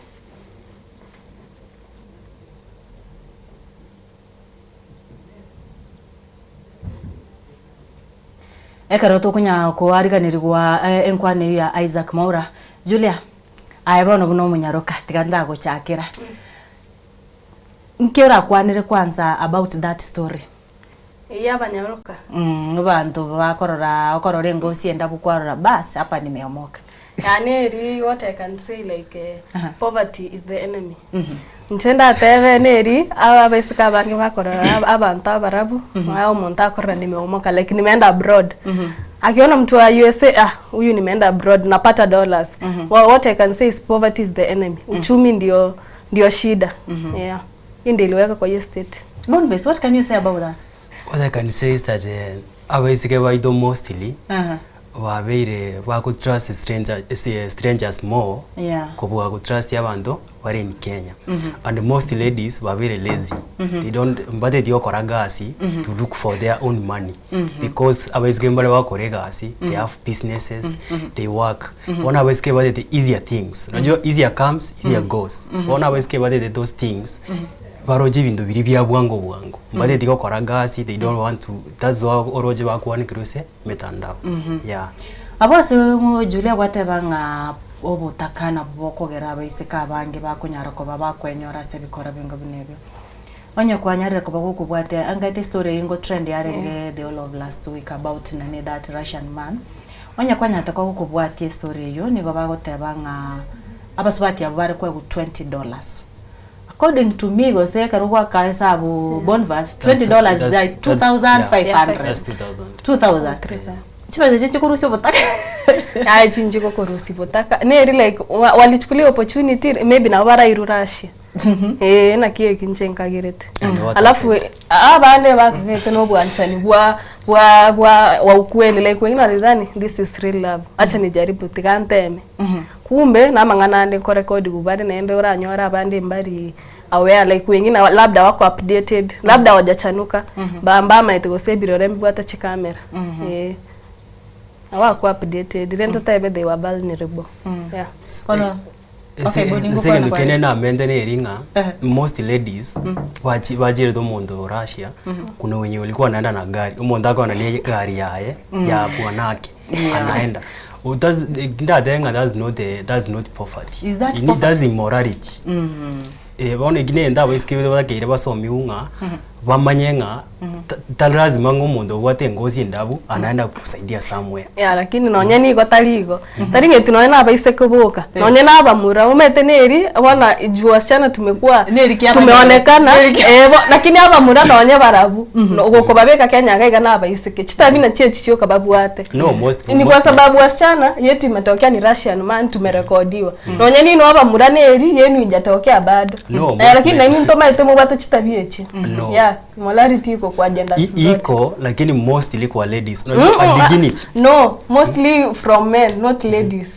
Ekero tokonya koariganerigwa enkwana eyio ya Isaac Mwaura, Julia, aye bono buna omonyaroka tiga ndagochakera, nki orakwanere kwanza about that story? Eyio abanyaroka. Abanto bakorora okorora engosi endabu kwarora bas hapa nimeomoka. Yaani eri what I can say like poverty is the enemy. Inche ndatebe neri abaiseke abange bakorora abanto abarabu aye omonto akorora nimeomoka like nimeenda abroad. Akiona mtu wa USA ah huyu nimeenda abroad napata dollars. What I can say is poverty is the enemy. Uchumi ndio ndio shida. Yeah. Hiyo ndio iliweka kwa hiyo state. Boniface, what can you say about that? What I can say is that eh, abaiseke baito mostly Aha. babeire bagotrust stranger, eh, strangers more Yeah. kobua gotrust abanto bare in Kenya. Mhm. And most ladies babeire lazy. Mhm. They don't mbateti gokora gasi Mhm. to look for their own money. Mhm. Because abaiseke mbare bagokora egasi, they Mhm. have businesses, Mhm. they work. Mhm. Bono abaiseke batete easier things. Unajua easier comes, easier Mhm. goes. Mhm. Bono abaiseke batete those things, Mhm. baroche ebinto biria bia bwango bwango. Mhm. Mbateti gokora gasi, they don't want to, that's why oroche bakwanekerwa ase emetandao. Mhm. Yeah. Abwo ase Julia gwateba ng'a obotaka nabwo bokogera abaiseke abange bakonyara koba bakwenyora ase ebikora binga buna ebio. Onye kwanyarire koba gokobwatia angaete estory eyio ngo trend yarenge the whole of last week about nani that Russian man. Onye kwanyarete koba gokobwatia estory eyio nigo bagoteba ng'a abasubati abwo bare koegwa 20 dollars. According to me gose ekero gwaka esabu Bonvas, 20 dollars is like 2500. That's 2000. 2000. Chibesa echio chikorusia obotaka. Aye chinchi gokorusia botaka neri like walichukulia opportunity maybe nabo barairwe Russia. Eh naki eki inche nkagerete. And what Alafu abande bakagete na obwanchani bwa bwa bwa wa ukweli like wengine walidhani this is real love acha nijaribu tiga nteme. Kumbe namang'ana ande nkorekodiwa bare naende oranyore abande mbari aware like wengine labda wako updated labda hawajachanuka ba mbamaete gose ebirore mbibwate chikamera eh. Abakuwa updated rende totebe they were vulnerable. Yeah. Bono Ase Okay, Boni, ase ngokwana egento kware. kende namente neri ng'a Ehe. most ladies bachi bachirete omonto o Russia kuna wenye walikuwa wanaenda na gari omonto akogenda na egari yaye ya bwanake anaenda Oh, that's ndatebe ng'a that's not eh, that's not poverty Is that Ini- poverty? that's immorality Eh, bono eki nento abaiseke batakeire basomiwu ng'a bamanye ng'a ta- tari lazima ng'a omonto obwate engosi endabu anaenda kusaidia somewhere. Yeah, lakini nonye nigo tari igo tari ng'eti nonye na abaiseke boka nonye na abamura omanyete neri bono juu wasichana tumekuwa tumeonekana eh, bo lakini abamura nonye barabwo gokobabeka Kenya iga iga na abaiseke chitabi nachio echi chioka babwate No, most, ni kwa most sababu wasichana yetu imetokea ni Russian man tumerekodiwa nonye nino abamura neri yenu ijatokea bado No, eh, most lakini men- naini ntomaete mobwate chitabi echi No. yeah molarity iko kwa genders I- zote. iko lakini mostly kwa ladies unajua Mm, a dignity no mostly from men not ladies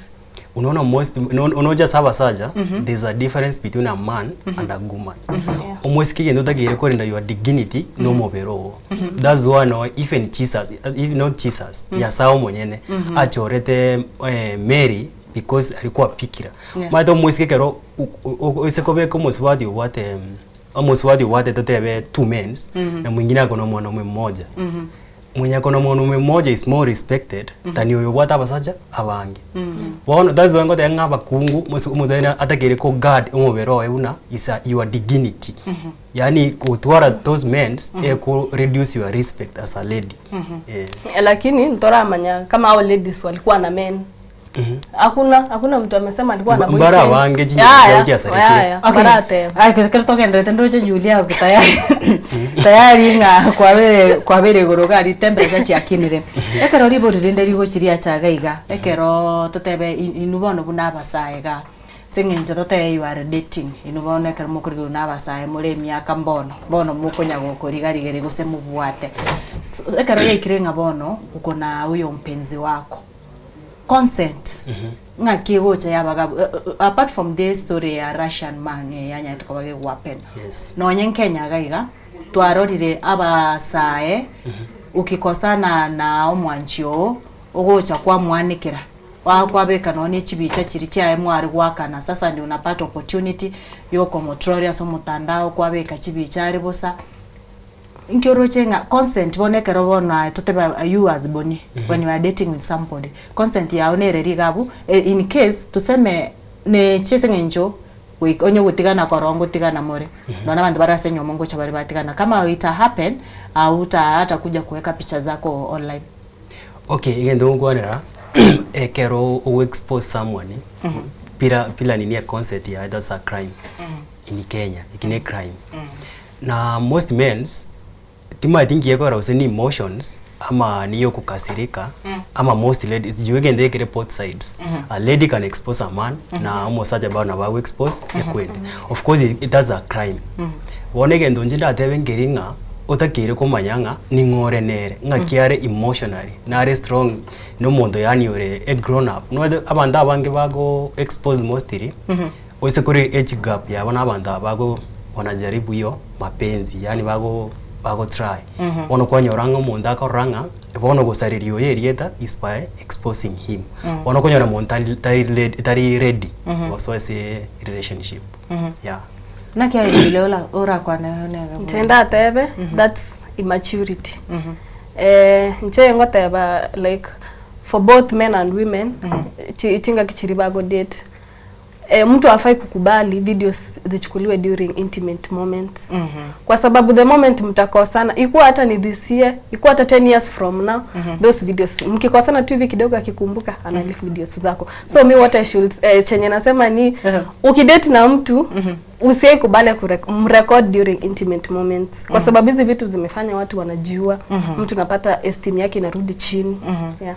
unaona most unaoja saba saja there's a difference between a man and a woman almost kigendo takeire kurinda your dignity no mubiri uwo that's why no even Jesus even not Jesus yasao mwenyene achorete eh, Mary because alikuwa pikira Yeah. mato omwisike kero oise kobeka omosubati obwate omosubati obwate totebe two mens na mwingine akona mwanaume mmoja mwenye akona mwanaume mmoja is more respected than oyo obwate abasacha abange bono that's why ngoteba ng'a abakungu omothenya atakere ko guard omobere oye buna is a, your dignity yani gotwara those mens eko reduce your respect as a lady eh. lakini ntoramanya kama hao ladies walikuwa na men hakuna hakuna mtu amesema alikuwa na Mbara boyfriend. abange chinyi Ya, chiao ya, chiasarekire. ya, ya, Okay. barateba. Ai, kero togenderete ndoche Julia oku tayari tayari ng'a kwabere kwabere igoro gari temperature chiakinire ekero ribori rinde rigochiria chaga iga ekero totebe inu bono buna abasae iga ase eng'encho totebe you are dating inu bono ekero mokorigwa na abasae more emiaka mbono bono mokonya gokorigarigeri gose mobwate So, ekero yaikire ng'a bono uko na huyo mpenzi wako consent ng'aki egocha yabaga apart from this story ya Russian man yanyarete koba gegwapen Yes. nonye nkenya iga iga twarorire abasae ukikosana na omwanchi oo ogocha kwamwanekera wakwabeka nonye chibicha chiri chiaye mwari gwakana sasa ndio unapata opportunity yokomotroria ase omotandao kwabeka chibicha are bosa nkioroche ng'a consent bono ekero bono aye totebe you as Boni when you are dating with somebody consent yao nere rigabu in case tuseme neche ase eng'encho onye gotigana koro ngotigana more nonye abanto bare ase enyiomo ngocha bare batigana kama ita happen auta hata kuja kuweka picha zako online. Okay egento ngokwanera ekero ogo expose someone bila bila nini ya consent yaye that's a crime in Kenya eki ne crime na most mens timanyeti nki gekogera gose ni emotions ama niyo okokasirika ama most ladies juu egento ekere both sides a lady can expose a man na omosacha bado nabo ago expose ekwende of course it that's a crime bono egento inche ndatebe nkeri ng'a otakeire komanya ng'a ning'o ore nere ng'aki are emotionally nare strong na omonto yaani ore a grown up nomanyete abanto abange bago expose mostly Gose kore age gap yabo na abanto aba bago wanajaribu hiyo mapenzi yaani bago bago try bono kwanyora ng'a omonto akorora ng'a bono gosareria oyo erieta is by exposing him bono okonyora monto tari tari ready tari ready gosoa ase relationship yeah. Naki aye Julia ora orakwane nere Inche ndatebe that's immaturity. Eh, inche ngoteba like for both men and women chi chingaki chiria bago date eh, mtu hafai kukubali videos zichukuliwe during intimate moments kwa sababu the moment mtakosana ikuwa hata ni this year ikuwa hata 10 years from now those videos mkikosana tu hivi kidogo akikumbuka ana leak videos zako so mi what I should eh, chenye nasema ni ukidate na mtu usiai kubali mrecord during intimate moments kwa sababu hizi vitu zimefanya watu wanajiua mtu napata esteem yake inarudi chini yeah.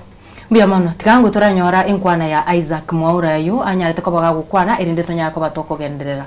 Mbuya mono, tiga ngwe toranyora enkwana ya Isaac Mwaura eyio anyarete koba gagokwana erinde tonyare koba tokogenderera.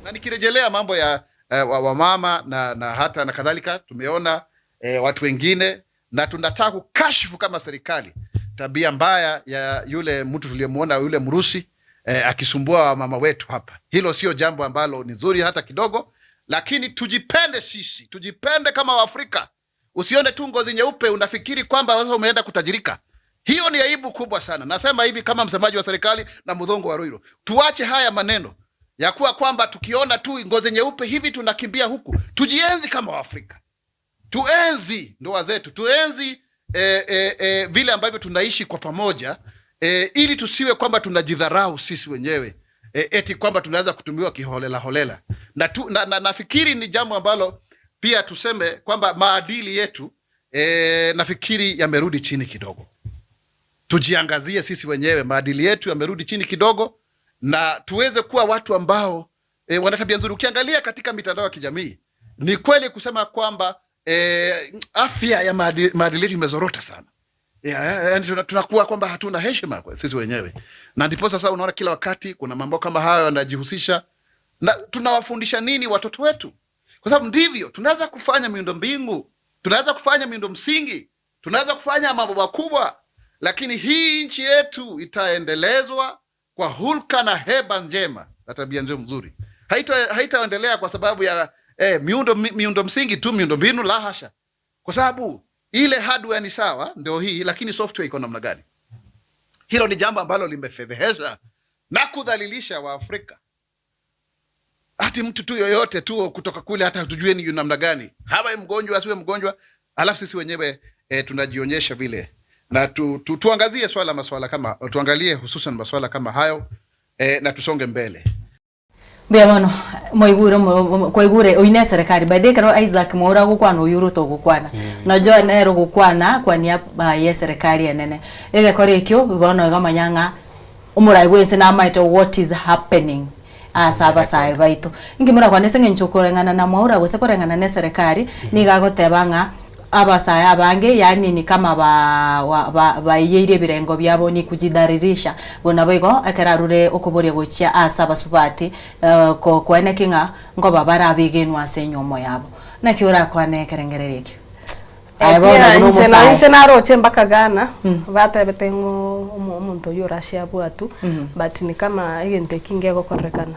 Na nikirejelea mambo ya eh, wamama na, na hata na kadhalika tumeona eh, watu wengine na tunataka kukashifu kama serikali tabia mbaya ya yule mtu tuliyemuona yule Mrusi eh, akisumbua wamama wetu hapa. Hilo sio jambo ambalo ni zuri hata kidogo, lakini tujipende sisi, tujipende kama Waafrika. Usione tu ngozi nyeupe unafikiri kwamba sasa umeenda kutajirika. Hiyo ni aibu kubwa sana. Nasema hivi kama msemaji wa serikali na mudhongo wa Ruiru, tuache haya maneno ya kuwa kwamba tukiona tu ngozi nyeupe hivi tunakimbia huku. Tujienzi kama Waafrika, tuenzi ndoa zetu, tuenzi eh, eh, eh, vile ambavyo tunaishi kwa pamoja eh, ili tusiwe kwamba tunajidharau sisi wenyewe eh, eti kwamba tunaweza kutumiwa kiholela holela. Na, tu, na, na nafikiri ni jambo ambalo pia tuseme kwamba maadili yetu eh, nafikiri yamerudi chini kidogo. Tujiangazie sisi wenyewe, maadili yetu yamerudi chini kidogo, na tuweze kuwa watu ambao e, wana tabia nzuri. Ukiangalia katika mitandao ya kijamii, ni kweli kusema kwamba e, afya ya maadili yetu imezorota sana. Yeah, yani tunakuwa kwamba hatuna heshima kwa sisi wenyewe, na ndipo sasa unaona kila wakati kuna mambo kama hayo yanajihusisha na tunawafundisha nini watoto wetu? Kwa sababu ndivyo tunaweza kufanya miundo mbingu, tunaweza kufanya miundo msingi, tunaweza kufanya mambo makubwa, lakini hii nchi yetu itaendelezwa kwa hulka na heba njema na tabia njema mzuri. Haitaendelea kwa sababu ya eh, miundo msingi tu, miundo mbinu, la hasha, kwa sababu ile hardware ni sawa, ndio hii, lakini software iko namna gani? Hilo ni jambo ambalo limefedhehesha na kudhalilisha Waafrika. Hati mtu tu yoyote tu kutoka kule, hata hatujue ni namna gani, hawa mgonjwa asiwe mgonjwa, alafu sisi wenyewe e, tunajionyesha vile na tu, tu, tuangazie swala maswala kama tuangalie hususan maswala kama hayo e, na tusonge mbele. Mbuya mono mwaigure kwaigure oine serikali by the way kero Isaac Mwaura gukwana oyu Ruto gukwana najua nero gukwana kwania ye serikali enene egekora ekio bono igamanya ng'a omorai bwense namaete what is happening ase abasae baito. Inki morakwane ase eng'encho koreng'ana na Mwaura gose koreng'ana na eserekari nigo agoteba ng'a abasae abange yaani ni kama ba wa ba baiyeire ebirengo biabo ni kujidhalilisha. Bono naboigo ekero arure okoboria gochia ase abasubati ko koeneki ng'a nkoba bare abegenwa ase enyomo yabo. Naki orakwane ekerengererio ekio? Aye bono Pia buna inche na omosae. inche naroche mpaka Ghana batebete ng'o omo- omonto oyio orachie abwatwe but ni kama egento eki ngegokorekana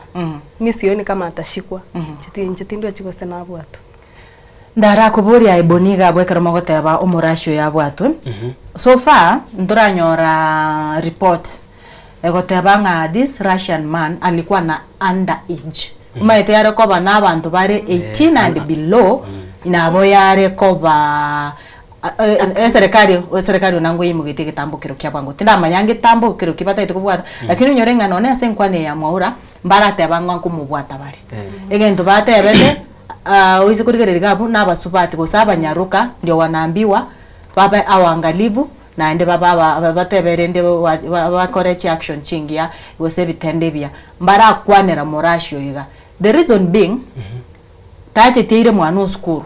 mi sioni kama atashikwa inche inche tindochi gose nabwatwe. Ndarakoborie aye Boni iga abwo ekero mogoteba omorasio oyo abwatwe, so far ntoranyora report egoteba ng'a this Russian man alikuwa na under age. Omanyete yare koba na abanto bare 18 and below nabo yare koba eserekari eserekari onango eimogetie egetambo kero kia bwango. Tindamanya ngetambo kero ki batagete kobwata, lakini onyore ng'a nonye ase enkwana eye ya Mwaura mbarateba ng'a nkomobwata bare. Egento batebete oise korigereria iga abwo nabasubati gose abanyaroka ndio wanaambiwa babe awangalifu naende babe aba batebe rende bakore chiaction chingiya gose ebitendo ebiya. Mbarakwanera morasio iga. The reason being tacheti aire mwana osukuru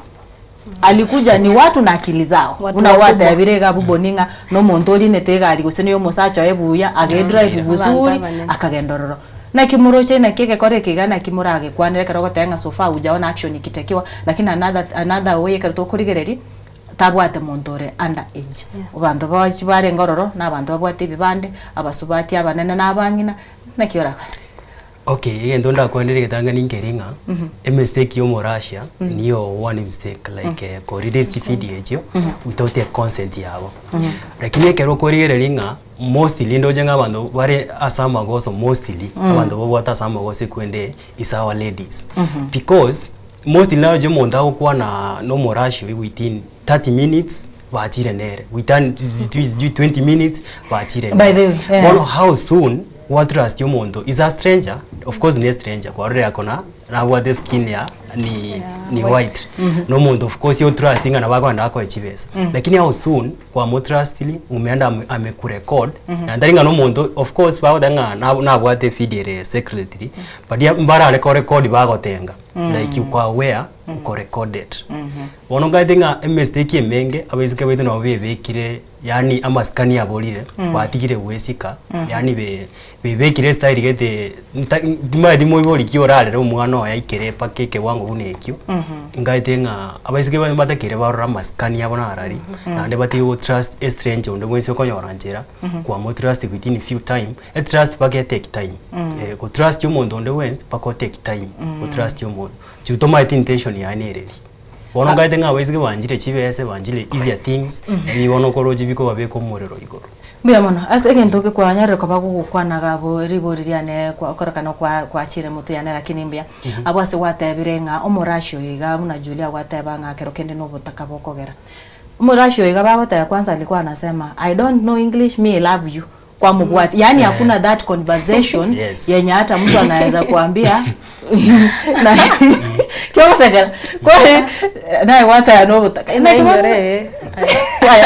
alikuja ni watu na akili zao. Watu Buna wakubwa. gwatebire iga abwo Boni ng'a na omonto orinete egari gose na omosacha oye buya agedrive Abanto vuzuri abanene. akagenda ororo. Naki moroche naki egekora eke iga naki moragekwanere ekero ogoteba ng'a so far hujaona action ikitekiwa lakini another another way ekero tokorigereria tabwate monto ore under age. Abanto bachi barenge ororo na abanto babwate ebibande, abasubati abanene na abang'ina, naki orakore? Okay, egento ndakwanere egetang'ani nkeri ng'a, emistake ya omorussia niyo one mistake like ko release chivideo echio without econsent yabo. Lakini ekero okorigereria ng'a mostly ndoche ng'a abanto bare ase amagoso mostly, abanto babwate ase amagoso ekwende is our ladies. Because mostly naroche omonto agokwana na omorussia oyio within 30 minutes bachire nere, within sijui 20 minutes bachire By nere. the way, eh. Bono how soon gwatrust omonto is a stranger, of course ne stranger kwarorire akona nabwate skin ya ni ni white na omonto of course otrust ng'a nabo akogenda akoe chibesa lakini how soon kwamotrustiri umeenda amekurecord na tari ng'a na omonto of course bagoteba ng'a nabwate evideo ere secretly but mbarare korecord bagotenga like uko aware uko recorded. Bono nkaete ng'a emistake emenge abaiseke baito nabo bebekire yaani amasikani aborire batigire goesika yaani be bebekire estyle gete nta timanyeti moibori ki orarere omwana oye aikere mpaka ekewango buna ekio, nkaete ng'a abaiseke baye mbatakeire barore amasikani abo narari naende batige go trust estranger onde bwensi okonyora nchera kwamotrust within few time, etrust mpaka etake time gotrust omonto onde bwensi mpaka otake time gotrust omonto. Intwe tomaete intention yaye nereri. Bono nkaete ng'a abaiseke banchire chibese, banchire easier things, ebi bono okoroche bikobabeka omorero igoro. Mbuya mono. Ase egento eke kwanyarire koba gogokwana iga abwo ribori riane kwa okorekana kwa kwachire motwe yane lakini mbuya. Abwo ase gwatebire ng'a omorashi oyo iga buna Julia gwateba ng'a kero kende nobotaka bokogera. Omorashi oyo iga bagoteba kwanza alikuwa anasema I don't know English me I love you kwamobwatia yaani hakuna that conversation Yes. yenye hata mtu anaweza kuambia na kiogosekera kwani naye gwateba nobotaka Naki bono- Nainyore,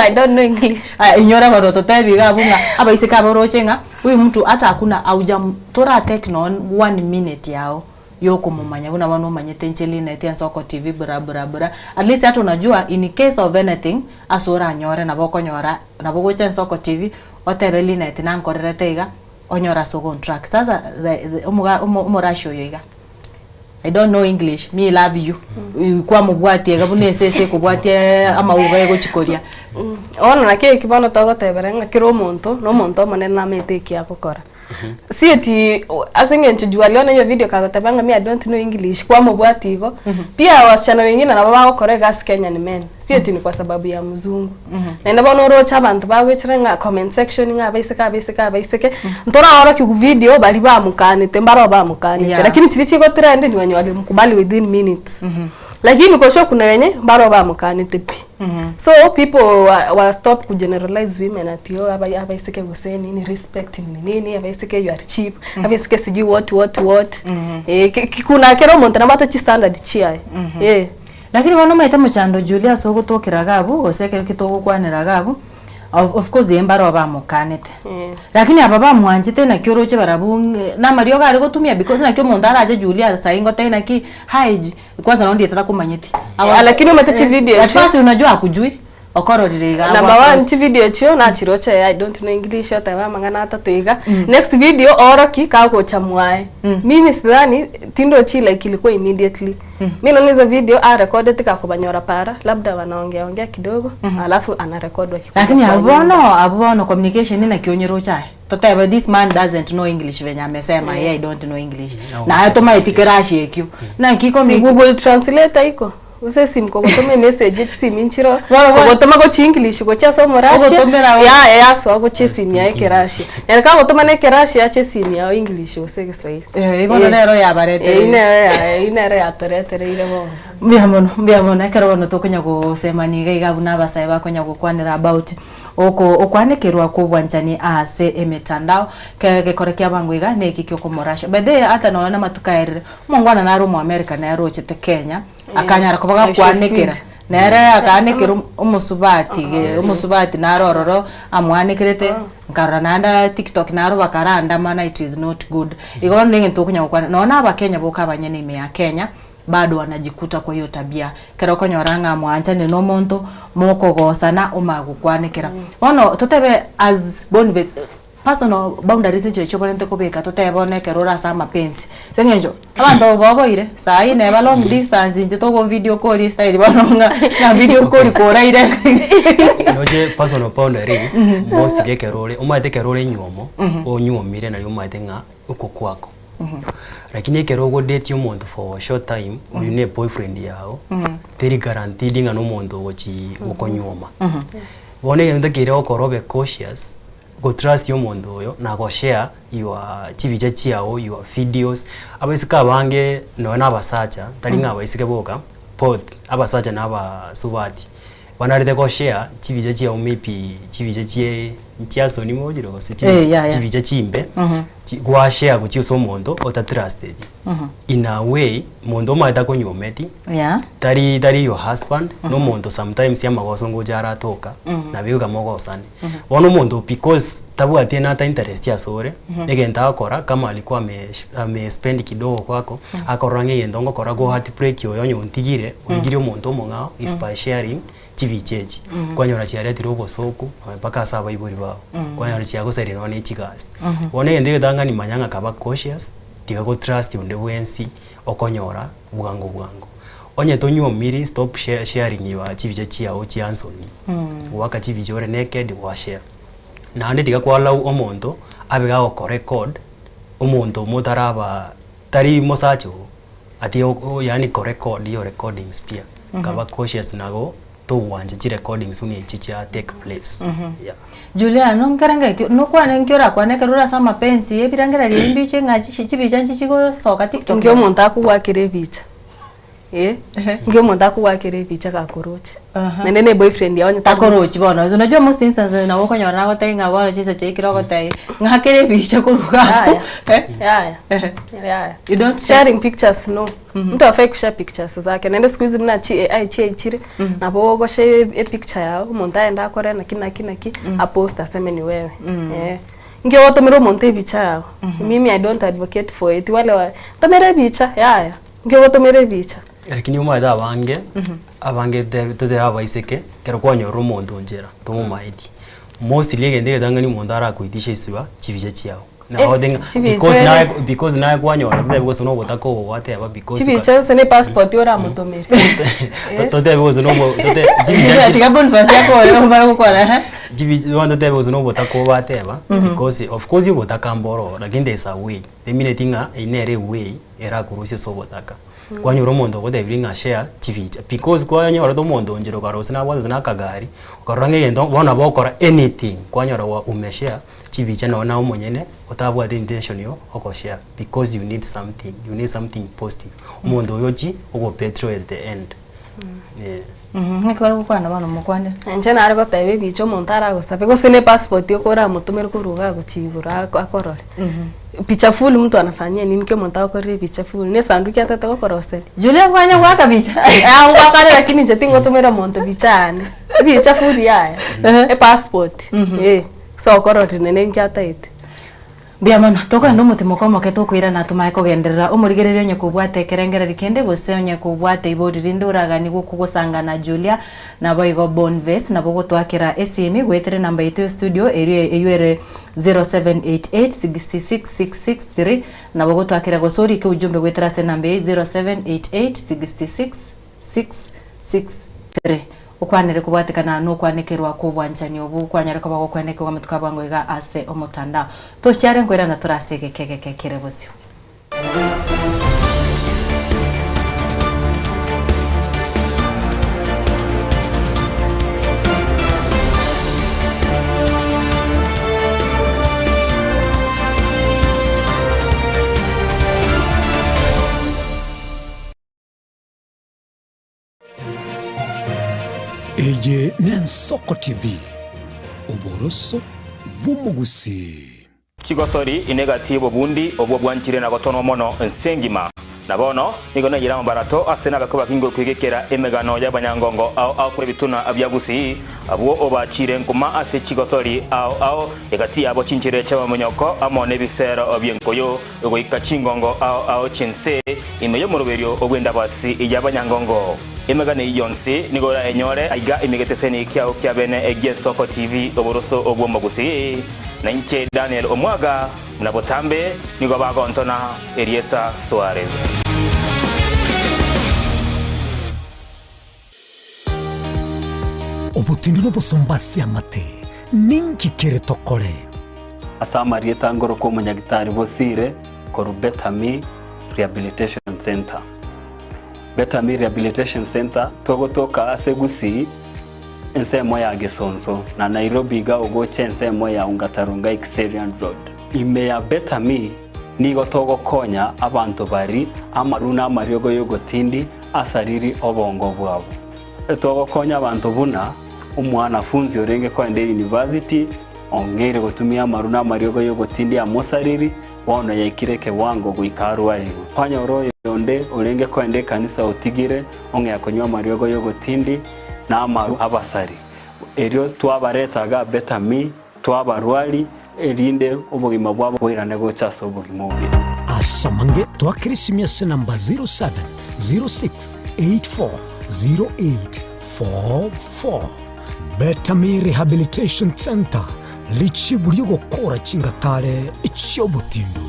I don't know English. Aya, inyora baro totebi iga abwo ng'a abaiseke aba oroche ng'a huyu mtu hata hakuna hauja tora take non one minute yao yokomomanya buna bono omanyete inche Linet Ensoko TV bra bra bra at least hata unajua in case of anything ase oranyore nabo okonyora nabo ogocha Ensoko TV otebe Linet nankorerete iga onyore ase ogontrack sasa the the omoga omo omorasha oyo iga I don't know English me love you kwamobwatia iga buna esese ekobwatia amauga egochi koria. Bono naki eki bono togotebera ng'a kera omonto, na omonto omonene namanyete eki agokora. Si eti ase eng'encho juu aliona hiyo video kagoteba ng'a me I don't know English kwamobwatia igo, pia wasichana wengine nabo bagokora egasi Kenya ni men, si eti ni kwa sababu ya mzungu. Naende bono oroche abanto bagochera ng'a comment section ng'a abaiseke abaiseke abaiseke, ntoraorokiwa video baria bamokanete mbaro bamokanete, lakini chiria chigotrend ni wenye walimkubali within minutes. Lakini kosho kuna wenye mbaro bamokanete pi. So people wa, wa stop kugeneralize women ati oh aba abaiseke gose nini respect ni nini abaiseke you are cheap abaiseke sijui what what what eh ki- ki- kuna kera omonto nabwate chistandard chiaye eh Lakini bono omanyete mochando Julia ase ogotokera iga abwo gose ekero ki togokwanera iga abwo, of of course ee mbaro bamokanete. Lakini aba bamwanchete naki oroche barabwo ng'a namariogo are gotumia because naki omonto arache Julia sahi ngotebie naki hi Ju kwanza nonye ndiete takomanyeti. Ah, lakini omanyete chivideo At echio- first unajua hakujui, okororire iga Number one agwakorire. chivideo echio nachiroche I don't know English oteba amang'ana atato iga next video ooroki kagocha mwaye mimi sidhani tindochi like ilikuwa immediately Mi naona hizo video arekodete kakobanyora para labda wanaongea ongea kidogo alafu anarekod wakikuja Lakini kwa abwo nyumba. bono abwo bono communication naki onyeroche aye totebe this man doesn't know English venye amesema yeye I don't know English naye tomaeti kerashi ekio naki Si commu- Google Translator iko gose esimu kogotoma emessage chisimi nchiro Bono bono- kogotoma gochia English gochia ase omorashia Ogotomera o- yaya yasoa gochia esimu yaye ekerashia nere kagotoma na ekerashia yacha esimu yao English gose egeswahili Eh, bono nero yabaretereire. Eyio nero ya- eyio nero yatoretereire bono. Mbuya mono, mbuya mono ekero bono tokonya gosemania iga iga buna abasae bakonya gokwanera about oko okwanekerwa kwa obwanchani ase emetandao, kero gekore kia bwango iga na eki kia okomorasha. By the way ata nonya na amatuko aerire, omongwana nare omoamerica nere ochete Kenya, akanyara koba gakwanekera, nere akaanekera omosubati ge omosubati nare ororo amwanekerete. Nkarora naende tiktok naro bakarandamana it is not good. Igo bono negento okonya gokwana nonya na abakenya boka abanyene ime ya Kenya bado wanajikuta kwa hiyo tabia ekero okonyora ng'a mwanchanire na omonto mokogosana omanye gokwanekera. Bono totebe as Boniface personal boundaries nchire chiobwenerete kobeka totebe bono ekero ore ase amapenzi ase eng'encho abanto boboire sahi neba long distance inche togo video call estyle bono ng'a ng'a video call koraire. Noche personal boundaries mostly ekero ore omanyete ekero ore nywomo onyuomire nario omanyete ng'a oko kwako. Lakini ekero ogodetia omonto for a short time oywo ne boyfriend yago teri guaranteed ng'a na omonto ogochi gokonyuoma. Bono egento ntakeire gokora obe cautious go trust omonto oyo na go share your chibicha chiago, your videos, abaiseke abange nonye na abasacha tari ng'a abaiseke boka, both abasacha na abasubati, banarete go share chibicha chiago maybe chibicha chie chiasoni mochire gose Eh, yeah, yeah. chibicha chimbe, chi gwa share gochia ase omonto otatrusteti. In a way, monto omanyete akonyuometi, tari tari your husband, na omonto sometimes amagoso ngocha aratoka, nabo iga mogosane. Bono omonto because tabwati ena interest asore, egento agokora kama alikuwa ame ame spend kidogo kwako, akorora ng'a egento ngokora go heartbreak oyo onye ontigire, origirie omonto omong'ao is by sharing chibicha echi. Kwanyora chiaretire obosoku nonye mpaka ase abaibori bago, kwanyora chiagosaria nonye ne chigasi. Bono egento egetang'ani manya ng'a kaba cautious, tiga go trust onde bwensi okonyora bwango bwango. Onye tonyuomiri stop sharing your chibicha chiago chia nsoni, goaka chibicha ore naked gwa share. Naende tiga kwa allow omonto abe gagokorecord, omonto motaraba tari mosacha oo, ati yaani korecord your recordings pia, kaba cautious nago. Togwancha chirecordings buna echi chia take place. Yeah. Juliano, nkerenge ekio nokwane nki orakwane ekero ore ase amapensi ebirengererio ebi mbiche ng'a chi chibicha nchi chigosoka tiktok Inki omonto akogwakera ebicha eh, inki omonto akogwakera ebicha gakoroche naende na eboyfriend yago onye Takorochi bono, unajua most instances nabo okonyora nagotebia ng'a bono chinsa chiaikire ogotebia ng'akere ebicha korwa iga abwo Yaya, yaya, yaya. You don't Sharing pictures no. Mtu hafai kushare pictures zake naende siku hizi buna chi AI chiaichire nabo ogoshare epicture yao omonto aende akore naki naki naki apost aseme ni wewe eh. Inki ogotomera omonto ebicha yao? Mimi I don't advocate for it wale wa tomera ebicha yaya inki ogotomera ebicha? Lakini omanyete abange, abange totebe abaiseke, ekero kwanyorire omonto nchera tomomaeti, mostly egento egetang'ani omonto arakoitisha isua chibicha chiago. Eh, chibicha ere. Because naye kwanyora totebe gose na obotaka obo gwateba because Chibicha gose ne passport oramotomere. Eh. totebe gose na obo tote chibicha Tiga Boniface akore omare gokwana ehe. Chibicha bono totebe gose na obotaka obo bateba because of course obotaka mboro lakini there is a way temineti ng'a eywo nere eway erakorusie ase obotaka. Kwanyora omonto ogotebirie ng'a share chibicha because kwanyorete omonto onchire okare gose nabwate gose na akagari okarora ng'a egento bono nabo ogokora anything kwanyora umeshare. Chibicha nonye naye omonyene otabwate intention yo ogoshare because you need something, you need something positive. Omonto oyo ochi ogobetray at the end. Eh. Naki bare gokwana bono mokwane. Inche nare goteba ebicha omonto aragosabe gose ne passport yoka oramotomere korwa iga agochia igoro akorore. Picha full mtu anafanyia nini ki omonto agokorera ebicha full ne esanduki atete gokoroseria. Julia kwanya goaka bicha? Agoaka are lakini inche tingotomera monto bicha yane. Ebicha full yaya, epassport eh. Ase okororire nene inki ataete. Mbuya mono. Tokogenda omotimoko omoke tokoirana tomae kogenderera. Omorigereria onye kobwate ekerengereri kende gose onye kobwate ibori rinde oraganigwe kogosanga na Julia naboigo Bonvace nabo ogotoakera esimi goetera enamba yaito ya studio erio eywo ere 0788 66663 nabo ogotoakera gose orike ujumbe goetera ase enamba eye 0788 66663. Okwanere kobwatekana nokwanekerwa kw'obwanchani obwo kwanyare koba gokwenekigwa amatuko a bwango iga ase omotandao. Tochiare nkoirana tore ase egeka egeke kere bosio. Eye n'Ensoko TV, oboroso bw'omogusii. Chigosori inegati y'obobundi obwo bwanchire na gotonwa mono ense engima. Na bono nigo naiyire amabarato ase nabake bakinge okwegekera emegano y'abanyangongo ao ao korwa ebituna bia Gusii, abwo obachiire nkuma ase chigosori ao ao, egati yabo chinchera chi'amamonyoko amo nebisero bi'enkoyo, goika chingongo ao ao chi'ense, ime y'omoroberio bw'endabasi y'abanyangongo. Emegano eyio yonsi nigo orayenyore aiga ime egeteseni kiao kia bene gi'Ensoko TV, oboroso bw'omogusii. Na inche Daniel Omwaga, buna botambe nigo bagontona erieta Suarez. Obotindu nobosomba ase amate, ninki kere tokore? Ase amarieta ngorokwa omonyagitari Bosire korwa Better Me Rehabilitation Centre. Better Me Rehabilitation Centre togotoka ase Gusii ensemo ya Gesonso na Nairobi iga ogocha ensemo ya Ongata Rongai Kiserian Road. Ime ya Better Me nigo togokonya abanto bari amaru na amariogo yogotindi asariri obongo bwabo. Togokonya abanto buna omwanafunzi orenge koenda eyunivasiti ong'eire gotumia amaru na amariogo y'ogotindia amosariri, bono yaikire ekewango goika arwarigwe. Kwanyora oyonde orenge koenda ekanisa otigire ong'ea konywa amariogo y'ogotindi na amaru abasari. Erio twabareta iga Betami, twabarwari, erinde obogima bwabo boirane gocha ase obogima obuya. Ase amange twakere esimi ase namba 0706840844. Betami Rehabilitation Centre, richibu ri'ogokora chingatare chi'obotindu.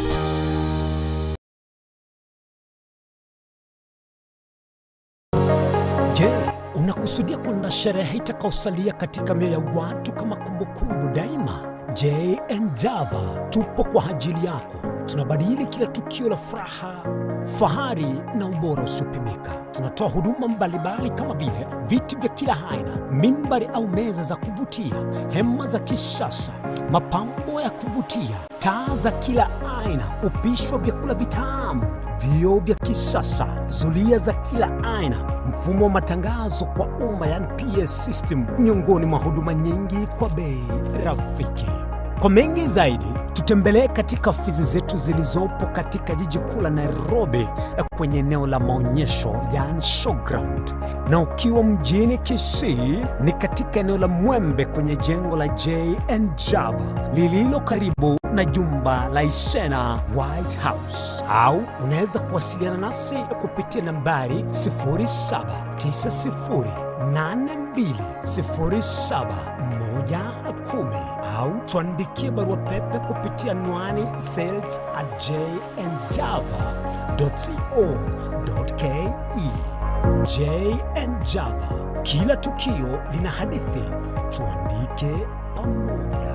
Je, unakusudia kuandaa sherehe itakayosalia katika mioyo ya watu kama kumbukumbu daima? JN Java tupo kwa ajili yako. Tunabadili kila tukio la furaha, fahari na ubora usiopimika. Tunatoa huduma mbalimbali kama vile viti vya kila aina, mimbari au meza za kuvutia, hema za kisasa, mapambo ya kuvutia, taa za kila aina, upishi wa vyakula vitamu, vioo vya kisasa, zulia za kila aina, mfumo wa matangazo kwa umma, yani PS system, miongoni mwa huduma nyingi kwa bei rafiki. Kwa mengi zaidi, tutembelee katika ofisi zetu zilizopo katika jiji kuu la Nairobi kwenye eneo la maonyesho yani showground, na ukiwa mjini Kisii ni katika eneo la Mwembe kwenye jengo la J&N Java lililo karibu na jumba la Isena White House, au unaweza kuwasiliana nasi kupitia nambari 0790820710 au tuandikie barua pepe kupitia anwani sales at jnjava.co.ke. JN Java, kila tukio lina hadithi, tuandike pamoja.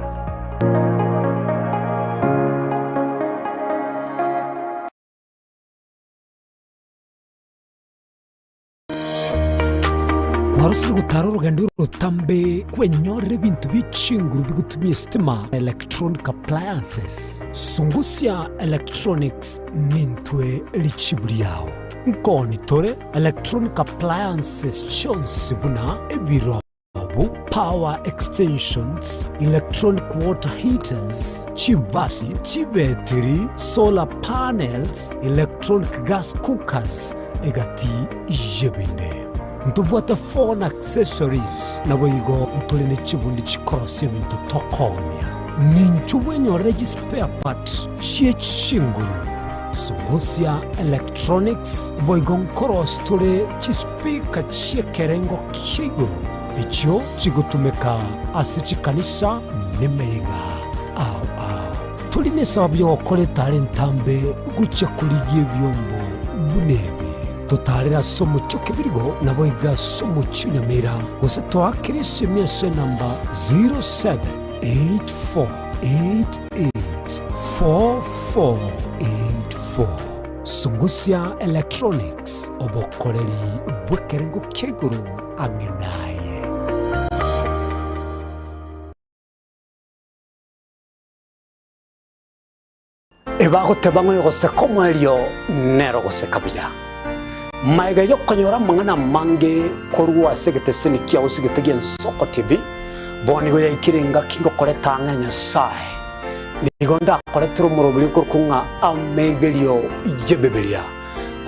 Kwarosire gotara orogendo orotambe kwenyorera ebinto bie chinguru bigotumia esitima, electronic appliances. Sungusia Electronics nintwe richibu riao. Nkoni tore electronic appliances chionsi buna ebirobu, power extensions, electronic water heaters, chibasi, chibetiri, solar panels, electronic gas cookers, egati y'ebinde. Ntobwate phone accessories, naboigo ntore ne chibundi chikorosia ebinto tokoonia. Ninchu bwenyorere chispare part chie chinguru. Sungusia Electronics boigo nkorosia tore chispeaker chi'ekerengo kia igoro echio chigotumeka ase chikanisa nemeyega ao ao. Tori nesababu y'ogokora etara entambe gochia korigia ebiombo buna ebi. Totaarere ase omochie o Kebirigo, naboigo ase omochie o Nyamira, gose toakere esemi ase enamba 0784884484. Sungusia Electronics, obokoreri bw'ekerengo kia igoro ang'e naye. Ebagoteba ng'a oyogoseka omoerio nere ogoseka buya. Magega y'okonyora amang'ana amange korwa ase egeteseni kiao ase egete gi'Ensoko TV, bono nigo yaikire engaki ngokoreta ang'e Nyasae. Nigo ndakoretere omoroberi okorokwa ng'a Amegerio y'Ebibilia.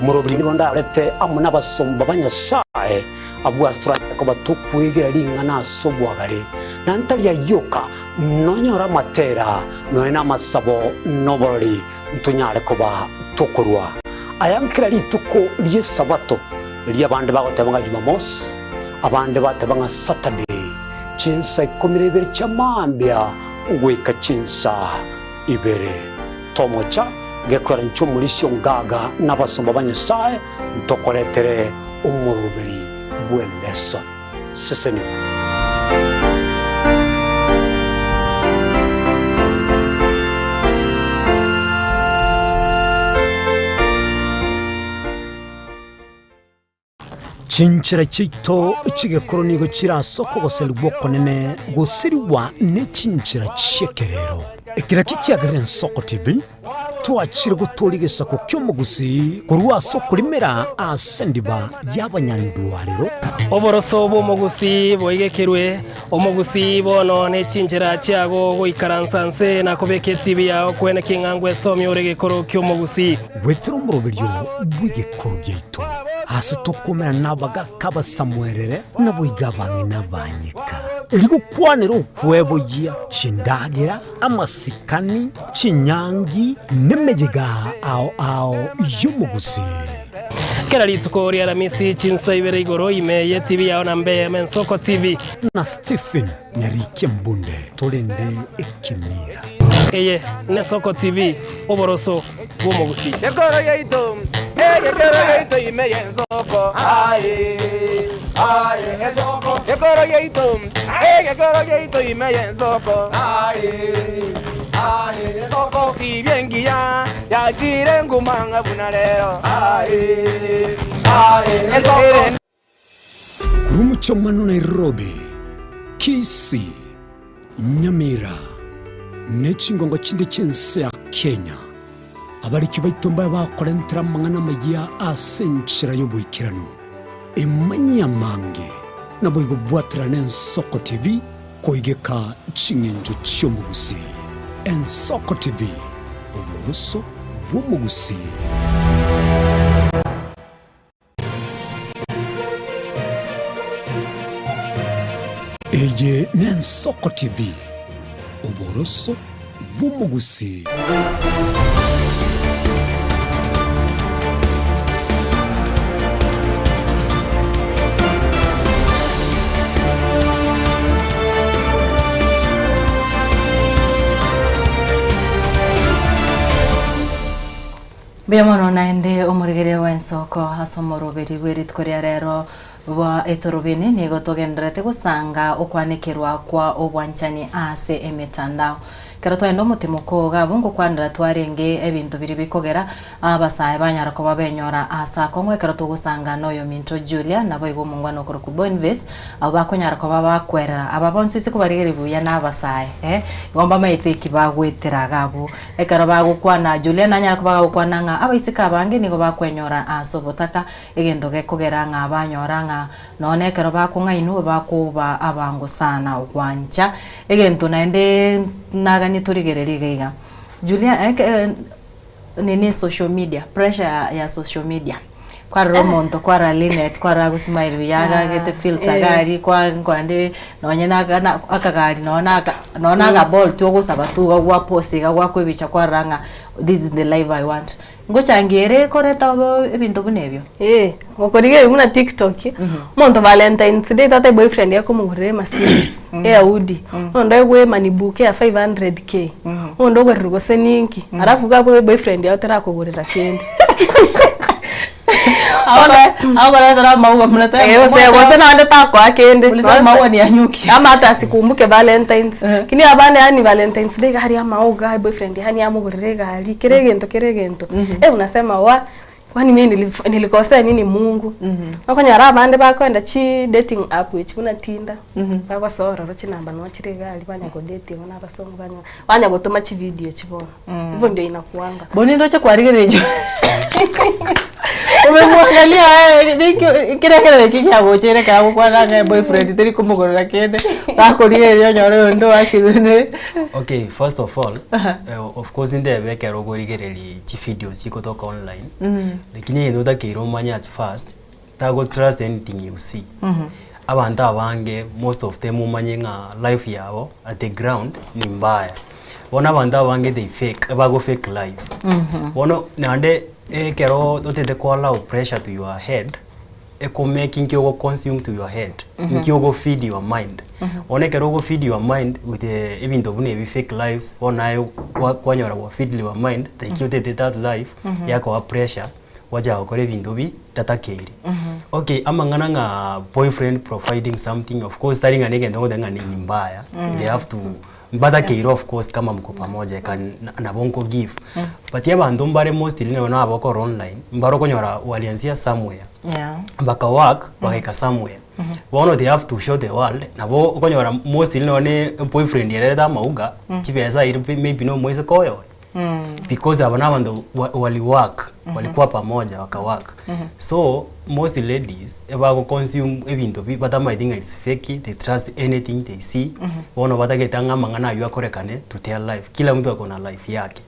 Omoroberi nigo ndarete amo nabasomba ba Nyasae, abwo ase toranyare koba tokwegera ring'ana ase obwagare, na ntari ayio oka, Nonyore amatera, nonya namasabo, na oborori, ntonyare koba tokorua aya nkera rituko ri'Esabato, erio abande bagoteba ng'a Jumamosi, abande bateba ng'a Saturday, chinsa ikomi na ibere chia mambia goika chinsa ibere. Tomocha gekoera inche omorisia ongaga na abasomba ba Nyasae, ntokoretere omoroberi bw'elesson. Sesenigwa. Chinchera chiaito chi'egekoro nigo chire ase okogoserigwa okonene gosirigwa ne chinchera chi'ekerero. Eke nakio kiagerire Ensoko TV Twachire gotooria egesaku ki'omogusii korwa ase okorimera ase endiba y'abanyandwarero. Oboroso bw'omogusii boigekerwe, omogusii bono ne chinchera chiago goikaransa nse na kobeka etibi yao kwene king'a ngwesomia ore egekoro ki'omogusii. Goetera omoroberio bw'egekoro giaito, ase tokomerana nabagaaka abasamuerere, naboigo abang'ina abanyeka, erio gokwanera okweboyia chindagera, Amasikani, chinyangi, nemeyega ao ao y'omogusii. Kera rituko ria Aramisi chinsa ibere igoro ime ye TV yao na mbe Mensoko TV. Na Stephen Nyarikia Mbunde torende ekemira. Eye n'Esoko TV, oboroso bw'omogusii. Gekoro yaito, egekoro yaito ime y'ensoko, aye, aye, ensoko. Gekoro yaito, egekoro yaito ime y'ensoko, aye, Ensoko ibie engiya yachire nguma ng'a buna rero. Ensoko. Korwa omochie Nairobi, Kisii, Nyamira, ne chingongo chinde chi'ense ya Kenya, abariki baito mbabe bakorentera amang'ana amayia ase enchera y'oboikeranu. Emanyie amange, naboigo bwaterane Ensoko TV koigeka ching'encho chi'omogusii. Ensoko TV, oboroso bw'omogusii. Eye n'Ensoko TV, oboroso bw'omogusii. Mbuya mono naende omorigereria bw'ensoko ase omoroberi bwe rituko ria rero bwa etorobini nigo togendererete gosanga okwanekerwa kwa obwanchani ase emetandao. Ekero twagenda omotimoko iga abwo ngokwanera twarenge ebinto biria bikogera abasae banyara koba benyora ase akong'u ekero togosanga noyominto Julia naboigo omongwana okorokwa Bonface abwo bakonyara koba bakwerera aba bonsi ase kobarigereria buya na abasae eh igo mbamaete eki bagwetera iga abwo. Ekero bagokwana, Julia nanyare koba agokwana ng'a abaiseke abange nigo bakwenyora ase obotaka, egento gekogera ng'a banyora ng'a nonya nekero bakong'ainwa bakoba abango sana gwancha egento naende naganie torigererie iga iga. Julia eke nini social media, pressure ya ya social media, kwarora omonto kwarora Linet kwarora agosmile buya agagete filter iga aria kwa kwande nonye na aka na akagari nonye na aka nonye na aka bolt ogosaba tu iga gwapost iga gwakoebicha kwarora ng'a this is the life I want. Ngochangia ere koreta obo ebinto buna ebio? Ee, gokorigereria buna tiktok, omonto valentines day tata eboyfriend ekomogorera emercedes, eaudi, omonto aegwe emoney bouquet ya 500k, omonto ogorerwa gose ninki, alafu iga abwo eboyfriend yago terakogorera kende. Agokoretera amauga buna tari Eh, gose gose naende takoa kende Uliza maua ni ya nyuki. ama hata asikumbuke valentines lakini abande yaani valentines day iga aria amauga eboyfriend yaani amogorere egari kera egento kera egento eh unasema wa kwani mimi nilif- nilikosea nini Mungu okonyora abande bakoenda chi dating app echi buna Tinder bagosoa ororo chinamba noo chire egari banya kodate igo na abasongo banya banya gotoma chivideo echi bono. Hivyo ndio inakuanga. Boni ndoche kwarigereria Umemwangalia wewe niki kirekerere ki kiagocheire ekero agokwana ng'a boyfriend teri komogorera kende gakorigereria onyore oyo onde oakirwe ne Okay, first of all, eh, of course ndebe ekero okorigereria chivideos chigotoka online, lakini egento otakeire omanye at first, tago trust anything you see. Abanto abange most of them omanye ng'a life yabo at the ground ni mbaya. Bono abanto abange they fake, bago fake life. Bono naende ekero otagete ko allow pressure to your head, eko make nki ogo consume to your head, nki ogo feed your mind. Bono ekero ogo feed your mind with ebinto buna ebi fake lives, bono naye kwa kwanyora gwa feed your mind, like otagete that life, yakoa pressure. Gwachaka gokora ebinto bi tatakeiri. Okay, amang'ana ng'a boyfriend providing something of course tari ng'a negento ogoteba ng'a ni mbaya, they have to mbatakeire of course kama mko pamoja ekan nabo nko give. But abanto mbare mostly nabo nabokora online, mbare okonyora walianzia somewhere, Yeah. baka work bagaika somewhere. Bono they have to show the world, nabo okonyora mostly nonye ne boyfriend ererete amauga, chibesa aire maybe na omoiseke oyoye. Because aba nabanto wa- wali work walikuwa pamoja waka work so most ladies ebago consume ebinto bi batamaeti ng'a it's fake they trust anything they see bono batagete ang'e amang'ana aywo akorekane to their life kila mtu ako na life yake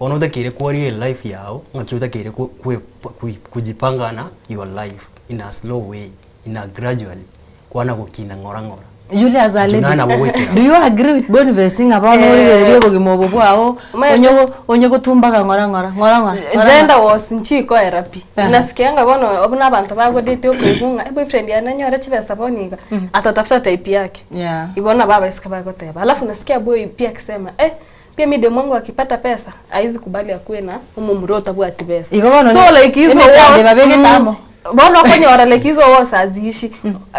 bono otakeire kwaria elife yago ng'aki otakeire kwe- kwe kwi- kujipanga na your life in a slow way in a gradually kwana gokina ng'ora ng'ora. Julius Inche Aledi, naye nabo goikera. do you agree with Boniface ng'a bono Eh. origererie obogima obo bwao Omanyete- onye go onye gotumbaga ng'ora ng'ora ng'ora ng'ora ng'ora Gender ng'ora. wars nchikoera pi. Aha. Nasikianga bono buna abanto bagodete okoigwa ng'a eboyfriend yane anyore chibesa bono iga, atatafuta type yake. Yeah. Igo nabo abaiseke bagoteba. Alafu nasikia boy pia akisema eh, pia mi demu wangu akipata pesa, haezi kubali akuwe na omomura otabwati besa. Igo bono So like hizo emechando wars, ebabegete amo. Bono okonyora like hizo wars haziishi.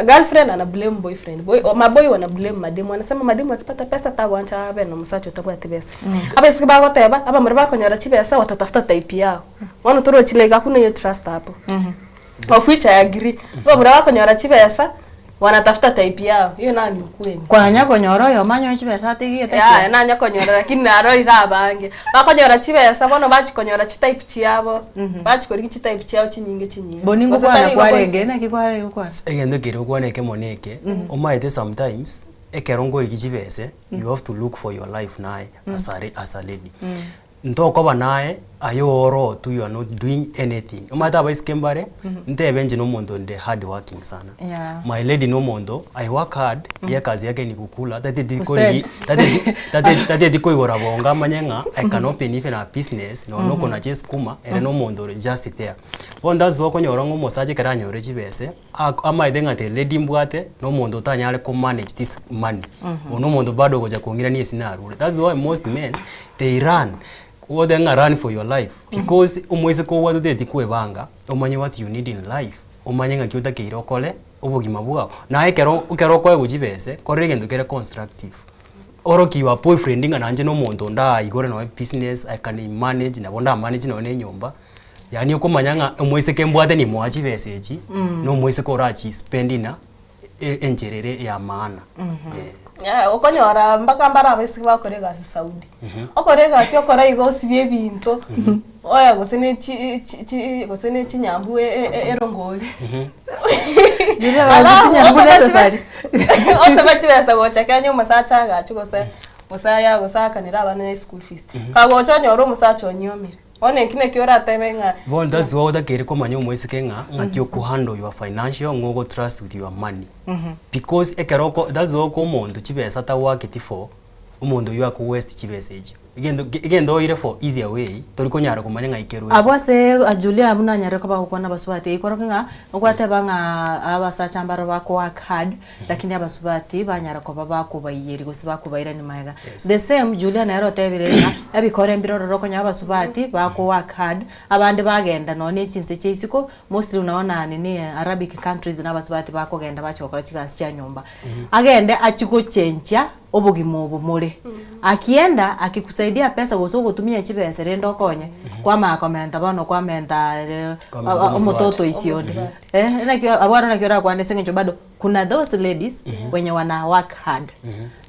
Girlfriend ana blame boyfriend. Boy, maboy wana blame mademu. Wanasema mademu akipata pesa tagwancha abe na omosacha otabwati besa. Abaiseke bagoteba abamura bakonyora chibesa watatafuta type yao. Bono torochi like hakuna hiyo trust hapo. Of which I agree. Abamura bakonyora chibesa wanatafuta type yao. Hiyo nayo ni ukweli. Kwanya konyora oyomo anyoe chibesa atigete Yaya nanya konyora lakini narorire abange. Bakonyora chibesa bono bachikonyora chitype chiabo. Bachikorigi chitype chiabo chinyinge chinyinge. Boni Gose ngokwana tari igo kwarenge naki kwarenge gokwana. Egento kere okwana ekemo na eke, omaete sometimes, ekero nkorigia chibese, you have to look for your life naye as a as a lady. Ntokoba naye, aye oro tu you are not doing anything. Omanyete abaiseke mbare, ntebe inche na omonto onde hard working sana. Yeah. My lady na omonto, I work hard, eye ekazi yake ni kukula, tateti Kuspend. korigi tateti tateti tateti koigora bongo amanye ng'a I can open even a business nonye na okonacha esukuma, ere na omonto ore just there. Bono that's why okonyora ng'a omosacha ekero anyore chibese, ako amaete ng'a the lady mbwate, na omonto otanyare ko manage this money. Oyo na omonto bado ogocha kong'irania ase narure. That's why most men, they run, goteba ng'a run for your life, because omoiseke obwate otagete kwebanga, omanye what you need in life, omanye ng'aki otakeire okore, obogima bwao. Naye ekero ekero okoegwa chibese, korera egento kere constructive, orokie your boyfriend ng'a nainche na omonto onde aigore nonye business, I can manage, nabo ndamanage nonye na enyomba, yaani okomanya ng'a omoiseke mbwate nimoa chibesa echi, na omoiseke orachi spend na enchera ere ya maana. Eh. Yeah, okonyora mpaka mbare abaiseke bagokora egasi Saudi. Okore egasi okora igo osibie ebinto, oya gose ne chi chi chi gose ne chinyambu e- e- erongori. Riria bazi chinyambu necessary. Otome chibesa gocha Kenya omosacha agache gose gose aya gose aakanere abana eschool fees. Kagocha onyore omosacha onyiomire. Bono eki nakio oratebe ng'a Bono that's why otakeire komanya omoiseke ng'a ng'aki oko handle your financial ng'o ogo trust with your money. Because ekero oko that's why okoa omonto chibesa atawaketi for, omonto oywo ako waste chibesa echio. Egento ke egento oire for easier way, tori konyara komanya ng'ai kerwete. Abwo ase Julia buna anyare koba agokwana abasubati, eikorokia ng'a ogwateba ng'a abasacha mbaro bako work hard, lakini abasubati banyara koba bakobaiyeri gose bakobairani magega. The same Julia nere otebire ng'a ebikore mbire ororo okonyora abasubati bako work hard, abande bagenda nonye na echinse chia isiko, mostly unaona nini Arabic countries na abasubati bakogenda bachia gokora chigasi chia nyomba. Agende achie gochenchia obogima obo more. Akienda akikusaidia pesa gose ogotumia chibesa rende okonye, kwamanya komenta bono kwamenta Kwamenta omosubati. omototo isi onde. Eh, naki abwo aro naki orakwane ase eng'encho bado kuna those ladies wenye wana work hard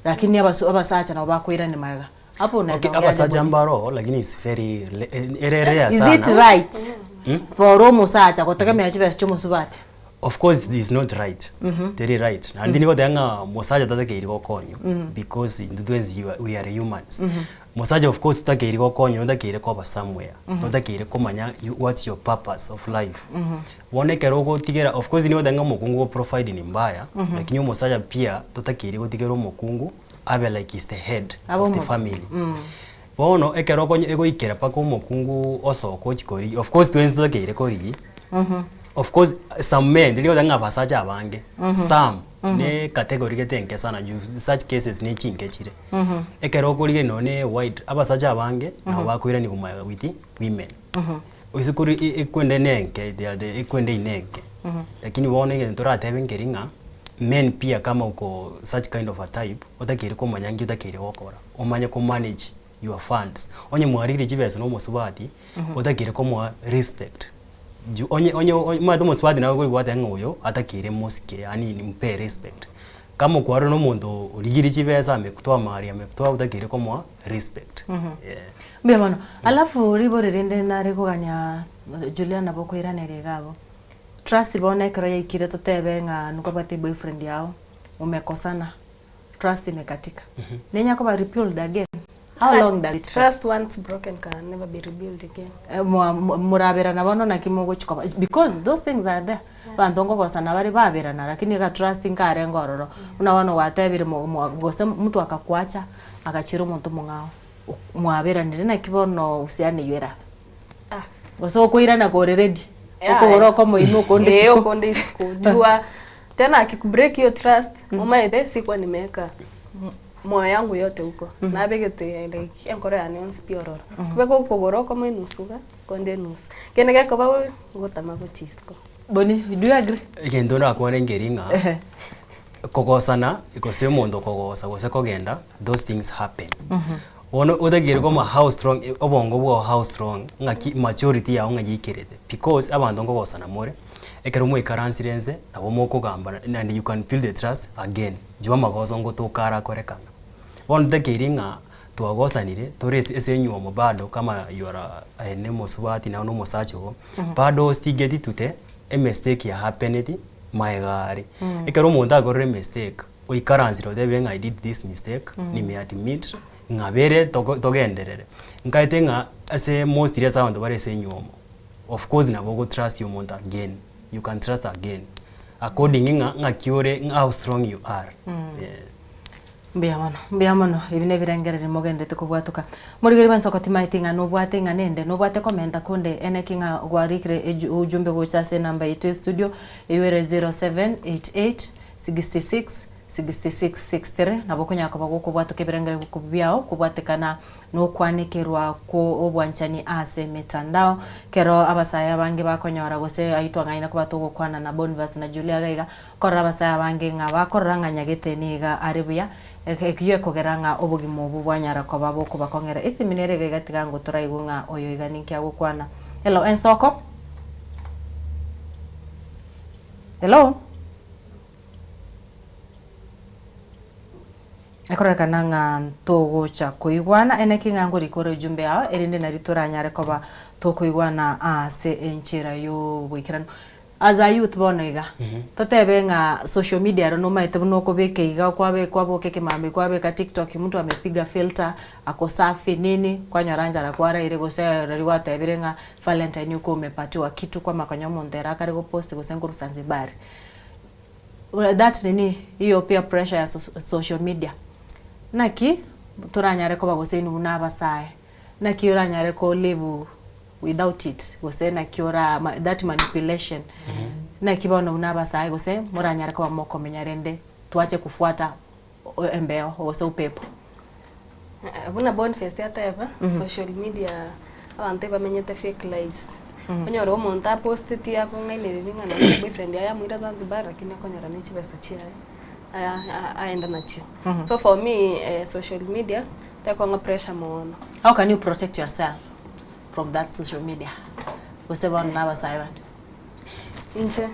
lakini abasu abasacha nabo bakoirania magega. Hapo unaweza Okay, ongea aje abasacha bwana? mbaro lakini is very le- ere rare Is sana. it right for omosacha gotegemea chibesa chia omosubati? Of course it is not right. Teri right. Naende nigo goteba ng'a mosacha tatakeiri gokonywa because intwe twensi we are humans. Mosacha of course totakeiri gokonywa notakeire koba somewhere. Notakeire komanya what's your purpose of life. Bono ekero ogotigera of course nigo goteba ng'a omokungu go provide ni mbaya, lakini omosacha pia totakeiri gotigera omokungu abe like is the head Abe of the omotu. family. Bono ekero okonya egoikera mpaka omokungu osoka ochia korigia, of course twensi totakeire korigia, of course some men tiri goteba ng'a abasacha abange, some ne category gete enke sana juu such cases ne chinke chire. Ekero okorigereria nonye ne wide, abasacha abange nabo bakoirania komanya with women. Gose kori ekwende ne enke they are the ekwende ine enke. Lakini bono egento toratebe nkeri ng'a men pia kama uko such kind of a type, otakeire komanya nki otakeire gokora, omanye ko manage your funds. Onye mwarire chibesa na omosubati, otakeire komoa respect. Juu onye onye omanyete omosubati nabo okoigwa ng'a oyo atakeire mosike yaani nimpe respect. Kama kwarora na omonto origirie chibesa amekutoa mahali amekutoa otakeire komoa respect. Yeah. Mbuya mono. Alafu ribori rinde nare kogania Julia nabo okoiraneria iga abwo. Trust bono ekero yaikire totebe ng'a nokobwate eboyfriend yao, mumekosana, trust imekatika. Nenya koba rebuild again? How long does it take? Trust once broken can never be rebuilt again. Eh, moraberana bono naki mogochi koba because those things are there. Abanto nkogosana bare baberana lakini ega trust nkarenge ororo. Buna bono gwatebire gose mtu akakuacha agachira omonto omong'ao, mwaberanire naki bono uhusiano eywo erabe. Ah. Gose okoirana kore ready, okogoro okomoima okonde Eh, isiko. okonde isiko. Jua tena akikubreak hiyo trust, omaete sikuwa nimeweka moyo yangu yote huko. Nabegete like enkoro yane yonsi pi ororo. Kobeka okogoro okomo enusu iga, okonde enusu. Kende gekoba bobe, ogotama gochia isiko. Boni, do you agree? Egento ndakwane nkeri ng'a Ehe. kogosana gose omonto kogosa gose kogenda those things happen. Bono otakeire koma how strong obongo bwao how strong ng'aki maturity yago ng'a yaikerete because abanto nkogosana more, ekero mwaikaransire nse nabo mokogambana and you can build the trust again juu amagoso ngotoka arakorekana. Bono totakeiri ng'a twagosanire tore ase enywomo bado kama you are a aye ne omosubati naye na omosacha ogo, bado stigeti tute emistake ya happeneti magega aria. Ekero omonto akorire emistake, oikaransire otebire ng'a I did this mistake, nime admit, ng'abere togo togenderere. Nkaete ng'a ase mostly ase abanto bare ase enywomo, of course nabo ogotrust omonto again, you can trust again, according ng'a ng'aki ore ng'a how strong you are, eh. Mbuya mono, mbuya mono, ebi nebirengererio mogenderete kobwatoka. Morigeri bw'ensoko timaeti ng'a nobwate ing'ana ende, nobwate komenta konde ene ki ng'a gwarikire eju ujumbe gocha ase enamba yaito ya estudio eywo ere 0788 66 66 63 nabo okonyara koba gokobwatoka ebirengererio biao kobwatekana nokwanekerwa kw'obwanchani ase emetandao. Kero abasae abange bakonyora gose ayio twang'aina koba togokwana na Bonivas na Julia iga iga, Korora abasae abange ng'a bakorora ng'a nyagete niga are buya, ekio gekogera ng'a obogima obwo bwanyara koba bokobakong'era. Esimi nere iga iga tiga ngotoraigwe ng'a oyo iga ninki agokwana. Hello, ensoko? Hello? Ekororekana ng'a ntogocha koigwana, eneki ng'a ngorika ore ujumbe yao, erinde nario toranyare koba tokoigwana ase enchera y'oboikeranu. As a youth bono iga, totebe ng'a social media ero nomaete buna okobeka iga kwabe kwaboka ekemambia kwabeka tiktok mtu amepiga filter ako safi nini kwanyora nchara kwaraire gose riria gwatebire ng'a valentine uko umepatiwa kitu kwamanya konya omonto ere akare gopost gose nkorwa Zanzibar. That nini iyo peer pressure ya social media naki toranyare koba gose inwe buna abasae Naki oranyare ko live without it gose naki ora that manipulation naki bono buna abasae gose moranyare koba mokomenya rende twache kufuata embeo gose upepo. Buna Boniface ateba social media abanto ebamenyete fake lives onyore omonto aposteti akong'ainereria ng'a nonye boyfriend yaye amoira Zanzibar lakini okonyora ne chibesa chiaye aenda nachio so for me social media Tekong'a pressure mono. How can you protect yourself from that social media gose bono na abasae bande? Inche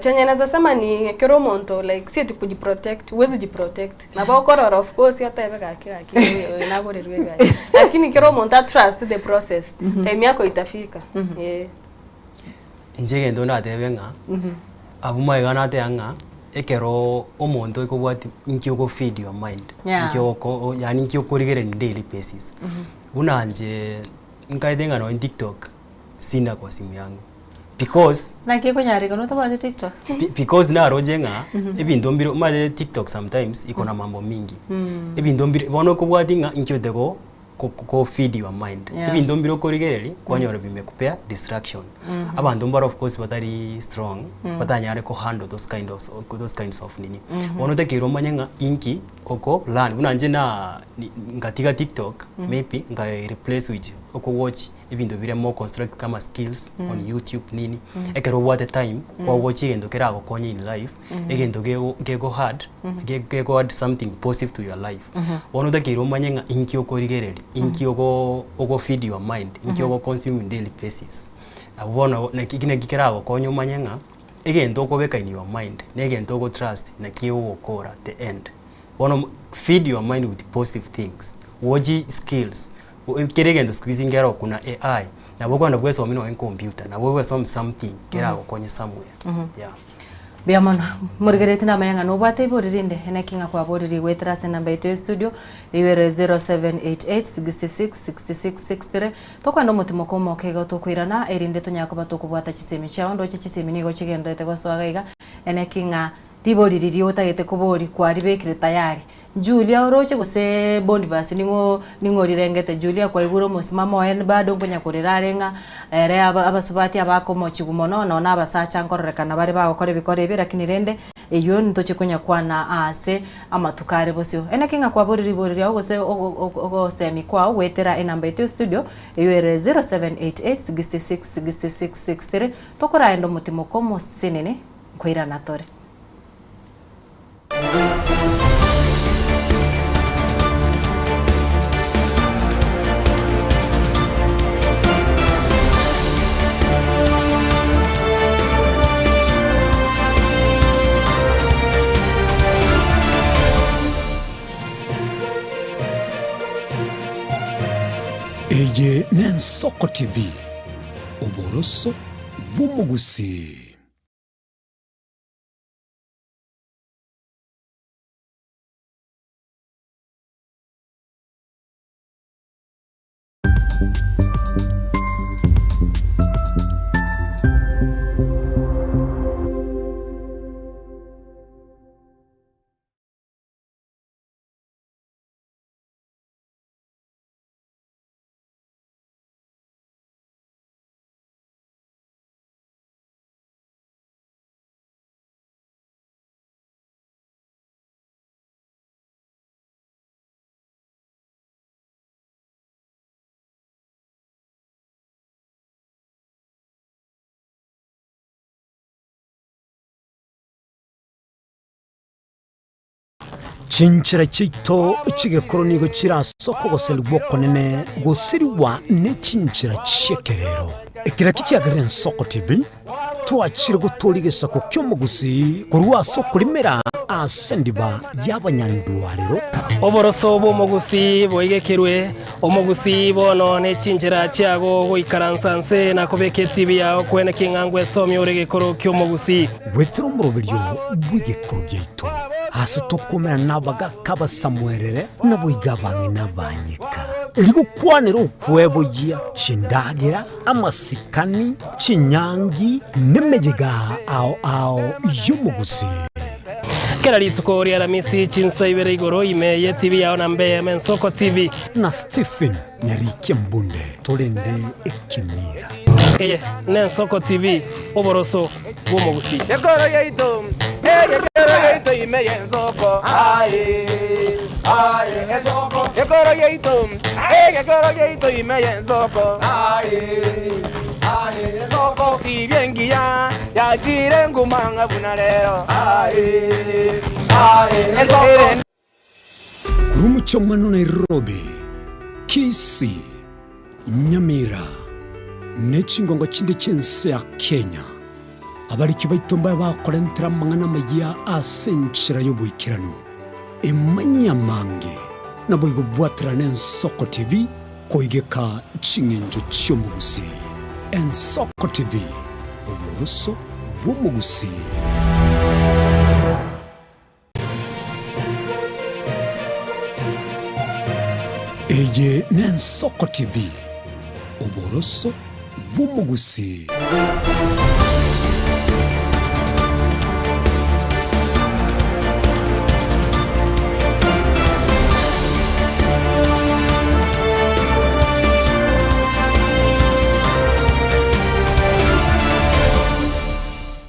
chenye naeza sema ni ekero omonto like si eti kujiprotect, huwezi jiprotect. Nabo okorora of course otebe gaki gaki oyo nagorerwe egari. Lakini kera omonto a trust the process, time yako itafika eh. Inche egento ndatebe ng'a, abwo magega nateba ng'a, ekero omonto oikobwati inki ogo feed your mind, Yeah. inki oko yaani inki okorigereria daily basis. Buna inche nkaete ng'a nonye tiktok, sina kwa simu yangu because Naki ekonyarekana otabwati tiktok? because naroche ng'a ebinto mbire omanyete tiktok sometimes iko na mambo mingi, ebinto mbire bono okobwati ng'a inki ote go ko ko feed your mind. Yeah. Ebinto mbire okorigereria, kwanyora bimekupea distraction. Abanto mbare of course batari strong, batanyare ko handle those kind of those kinds of nini. Bono otakeire omanye ng'a inki oko learn, buna inche na ni ngatiga tiktok, maybe nkai replace with oko watch ebinto bire more construct kama skills on youtube nini, ekero obwate time, kwa watch egento keragokonye in life, egento gego gego add, gego add something positive to your life. Bono otakeire omanye ng'a inki okorigereria, inki ogo ogo feed your mind, inki ogo consume in daily basis. Nabo bono naki naki keragokonye omanye ng'a, egento okobeka in your mind, na egento ogo trust, naki egogokora at the end. Bono feed your mind with positive things, watch skills, kera egento siku hizi nkero kuna AI, nabo okogenda bwesomia nonye computer, nabo ogwesomia something keragokonye somewhere, yeah. Mbuya mono. Morigereretie namanye ng'a nobwate ibori rinde, naki ng'a kwaboririe goetera ase enamba yaito ya estudio, eywo ere 0788 66 66 63. Tokwenda omotimoko omoke igo tokoirana, erinde tonyare koba tokobwata chisemi chiao. Ndoche chisemi nigo chigendererete gosoa iga iga, eneki ng'a ribori riria otagete koboria kwaribekire tayari. Julia oroche gose Boniface ning'o ning'o orirengete Julia kwaigure omosimamo oye bado nkonya korera are ng'a ere aba abasubati abakomochigwa mono nonye na abasacha nkororekana bare bagokora ebikora ebi lakini rende eywo ntoche konya kwana ase amatuko are bosio. Enaki ng'a kwaborire ribori riago gose ogo ogosemi kwao goetera enamba yaito ya studio eywo ere 0788 66 66 63 tokoraenda omotimoko omosenene nkoirana tore. Eye n'Ensoko TV, oboroso bw'omogusii. Chinchera chiaito chi'egekoro nigo chire ase okogoserigwa okonene gosirigwa ne chinchera chi'ekerero. Ekero ekio kiagerire Ensoko TV, twachire gotooria egesaku ki'omogusii korwa ase okorimera ase endiba y'abanyandwarero. Oboroso bw'omogusii boigekerwe, omogusii bono ne chinchera chiago goikaransa nse na kobeka etibi yao kwene king'a ngwesomia ore egekoro ki'omogusii. Goetera omoroberio bw'egekoro giaito, aase tokomerana nabagaaka abasamuerere, naboigo abang'ina abanyeka, erio gokwanera okweboyia chindagera, amasikani, chinyangi, nemeyega ao ao y'omogusii. Kera rituko ri'Aramisi chinsa ibere igoro ime y'etibi yao na mbe Mensoko TV. Na Stephen Nyarikia Mbunde torende ekemira. Eye n'Ensoko TV, oboroso bw'omogusii. Ekoro yaito, egekero yaito ime y'ensoko, aye, aye, ensoko. Ekoro yaito, egekero yaito ime y'ensoko, aye, aye, ensoko. Tibia engiya yachire nguma ng'a buna rero, aye, aye, ensoko. Korwa omochie Nairobi, Kisii, Nyamira, ne chingongo chinde chi'ense ya Kenya, abariki baito mbabe bakorentera amang'ana amayia ase enchera y'oboikeranu. Emanyie amange, naboigo bwaterane Ensoko TV koigeka ching'encho chi'omogusii. Ensoko TV, oboroso bw'omogusii. Eye n'Ensoko TV, oboroso bw'omogusii.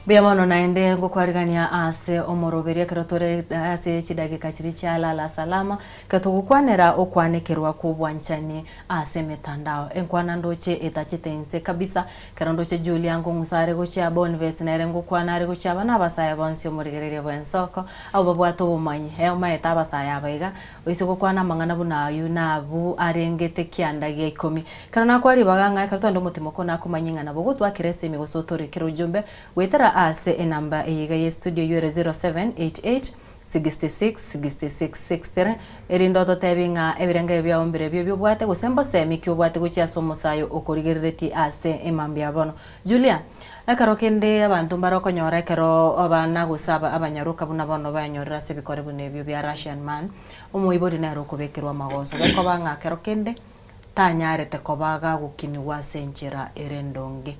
Mbuya mono naende ngokwarigania ase omoroberio ekero tore ase chidakika chiria chia lala salama, ekero togokwanera okwanekerwa kw'obwanchani ase emetandao. Enkwana ndoche etachete inse kabisa, ekero ndoche Julia nkong'usa are gochia Bonvest nere ngokwana are gochia aba nabasae bonsi omorigereria bw'ensoko, abwo babwate obomanyi, eh omaete abasae aba iga, Oise gokwana amang'ana buna ayio nabwo arengete kianda gia ikomi. Ekero nakoa ribaga ng'a ekero twende omotimoko nakomanyie ng'a nabo ogotwakera esimi gose otorekere ojumbe goetera ase enamba eye iga ye studio eyio ere 0788 66 66 63 erinde ototebie ng'a ebirengererio biao mbirebio ebi obwate gose mbosemi ki obwate gochia ase omosayo okorigereretie ase emambia bono. Julia, Ekero kende abanto mbare okonyora ekero abana gose abanyaroka buna bono bayanyorire ase ebikore buna ebio bia Russian man, omoibori nere okobekerwa amagoso. Gekoba ng'a kero kende tanyarete koba gagokinigwa ase enchera ere endonge.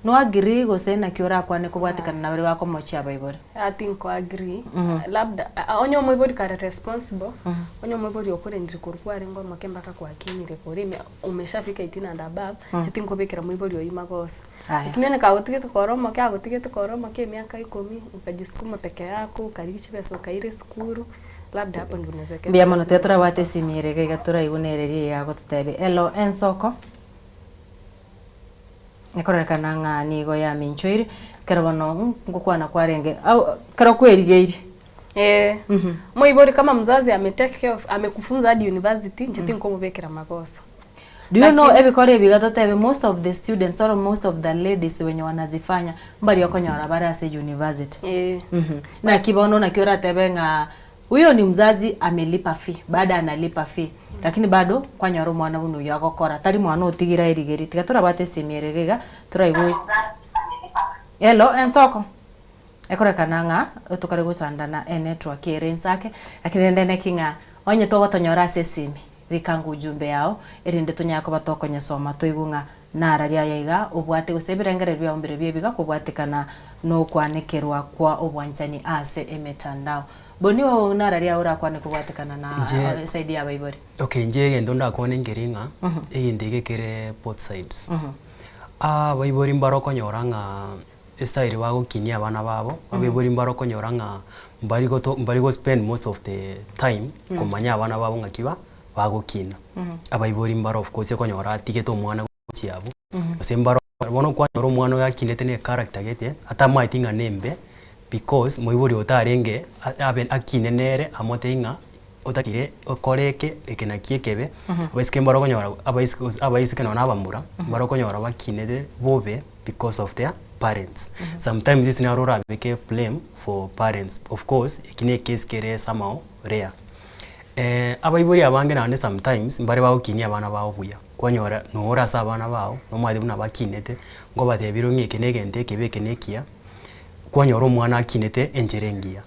No agree gose naki orakwane kobwatekana na baria bakomochia abaibori? Ah tinko agree, labda onye omoibori kare responsible, onye omoibori okorendire korwa kwarenge omoke mpaka kwakinire kore ime umeshafika 18 and above, inche tinkobekera moibori oyio magoso. Aya. Lakini onye kagotigete kore omoke agotigete kore omoke emiaka ikomi, ukajisukuma peke yako, okarigia chibesa okaira esukuru, labda hapo ndio unaweza ekera Mbuya mono tiga torabwate esimi ere iga iga toraigwenererie eye agototebia. Hello ensoko. Ekororekana ng'a nigo yaminchoire, ekero bono ngokwana kwarenge au ekero kwerigeirie. Eeh, moibori kama mzazi ame take care of amekufunza hadi university inche tinkomobekera magoso. Do you know Lakini- ebikoro ebi iga totebe most of the students or most of the ladies wenye wanazifanya mbari okonyora bare ase university. Eeh. Naki bono naki oratebe ng'a Huyo ni mzazi amelipa fee, bado analipa fee, lakini bado kwanyora omwana buna oyio agokora, tari mwana otigire aerigerie, tiga torabwate esemi ere iga iga, toraigwe Hello, ensoko? Ekorekana ng'a tokare gochandana enetwork ere inse ake, lakini rende neki ng'a onye togotonyora ase esimi, rika ng'a ujumbe yao, erinde tonyare koba tokonyesoma toigwe ng'a Nararia aya iga, obwate gose ebirengererio biao mbirobio ebiga kobwatekana nokwanekerwa kwa obwanchani ase emetandao. Boni oo nararia orakwane kobwatekana na Inche eside ya abaibori. Okay inche egento ndakwane nkeri ng'a, egento eke kere both sides. Abaibori mbare okonyora ng'a estyle bagokinia abana babo, abaibori mbare okonyora ng'a mbari goto mbari go spend most of the time komanya abana babo ng'aki ba bagokina. Abaibori mbare of course okonyora atigete omwana gochia abwo, gose mbare bono kwanyora omwana oyo akinete na echaracter gete, atamaeti ng'a nembe because moibori oyo tarenge abe akine nere amotebi ng'a otakire okore eke, eke naki ekebe, abaiseke mbare okonyora abaiseke gose abaiseke nonye na abamura, mbare okonyora bakinete bobe because of their parents. Sometimes ase naro orabeke blame for parents, of course eki na ecase kere somehow rare. Abaibori abange naende sometimes mbare bagokinia abana babo buya, kwanyora nore ase abana bao, nomanyete buna bakinete, nkobatebia ng'a eke na egento ekebe eke na ekiya, kwanyora omwana akinete enchera engiya.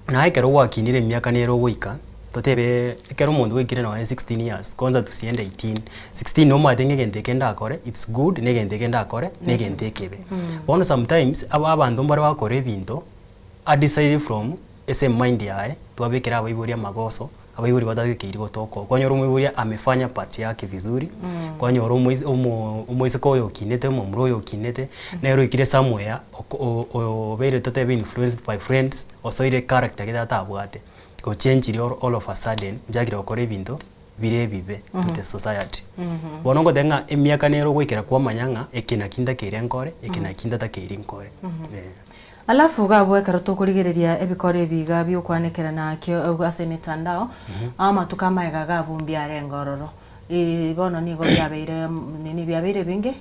Naye ekero gwakinire emiaka nere ogoika, totebe ekero omonto gwaikire nonye 16 years, kwanza tusiende 18, 16 nomanyete ng'a egento eke ndakore it's good na egento eke ndakore na egento ekebe. Bono sometimes aba abanto mbare bagokora ebinto, adecide from ase emind yaye, twabekera abaibori amagoso, abaibori batagekeiri gotoka oo. Kwanyora omoibori amefanya part yake vizuri, kwanyora omois omo omoiseke oyo okinete, omomura oyo okinete, nere oikire somewhere oko o obeire totebe influenced by friends, osoire character gete atabwate, ochenchiri all all of a sudden, ochakire gokora ebinto bire ebibe to the society. Bono ngoteba ng'a emiaka nere ogoikera kwamanya ng'a eke naki ntakeire nkore, eke naki ntatakeiri nkore, eh. Alafu iga abwo ekero tokorigereria ebikoro ebi iga biokwanekerana kio ase emetandao, amatuko amaega iga abwo mbiarenge ororo. Bono nigo biabeire nini biabeire ebinge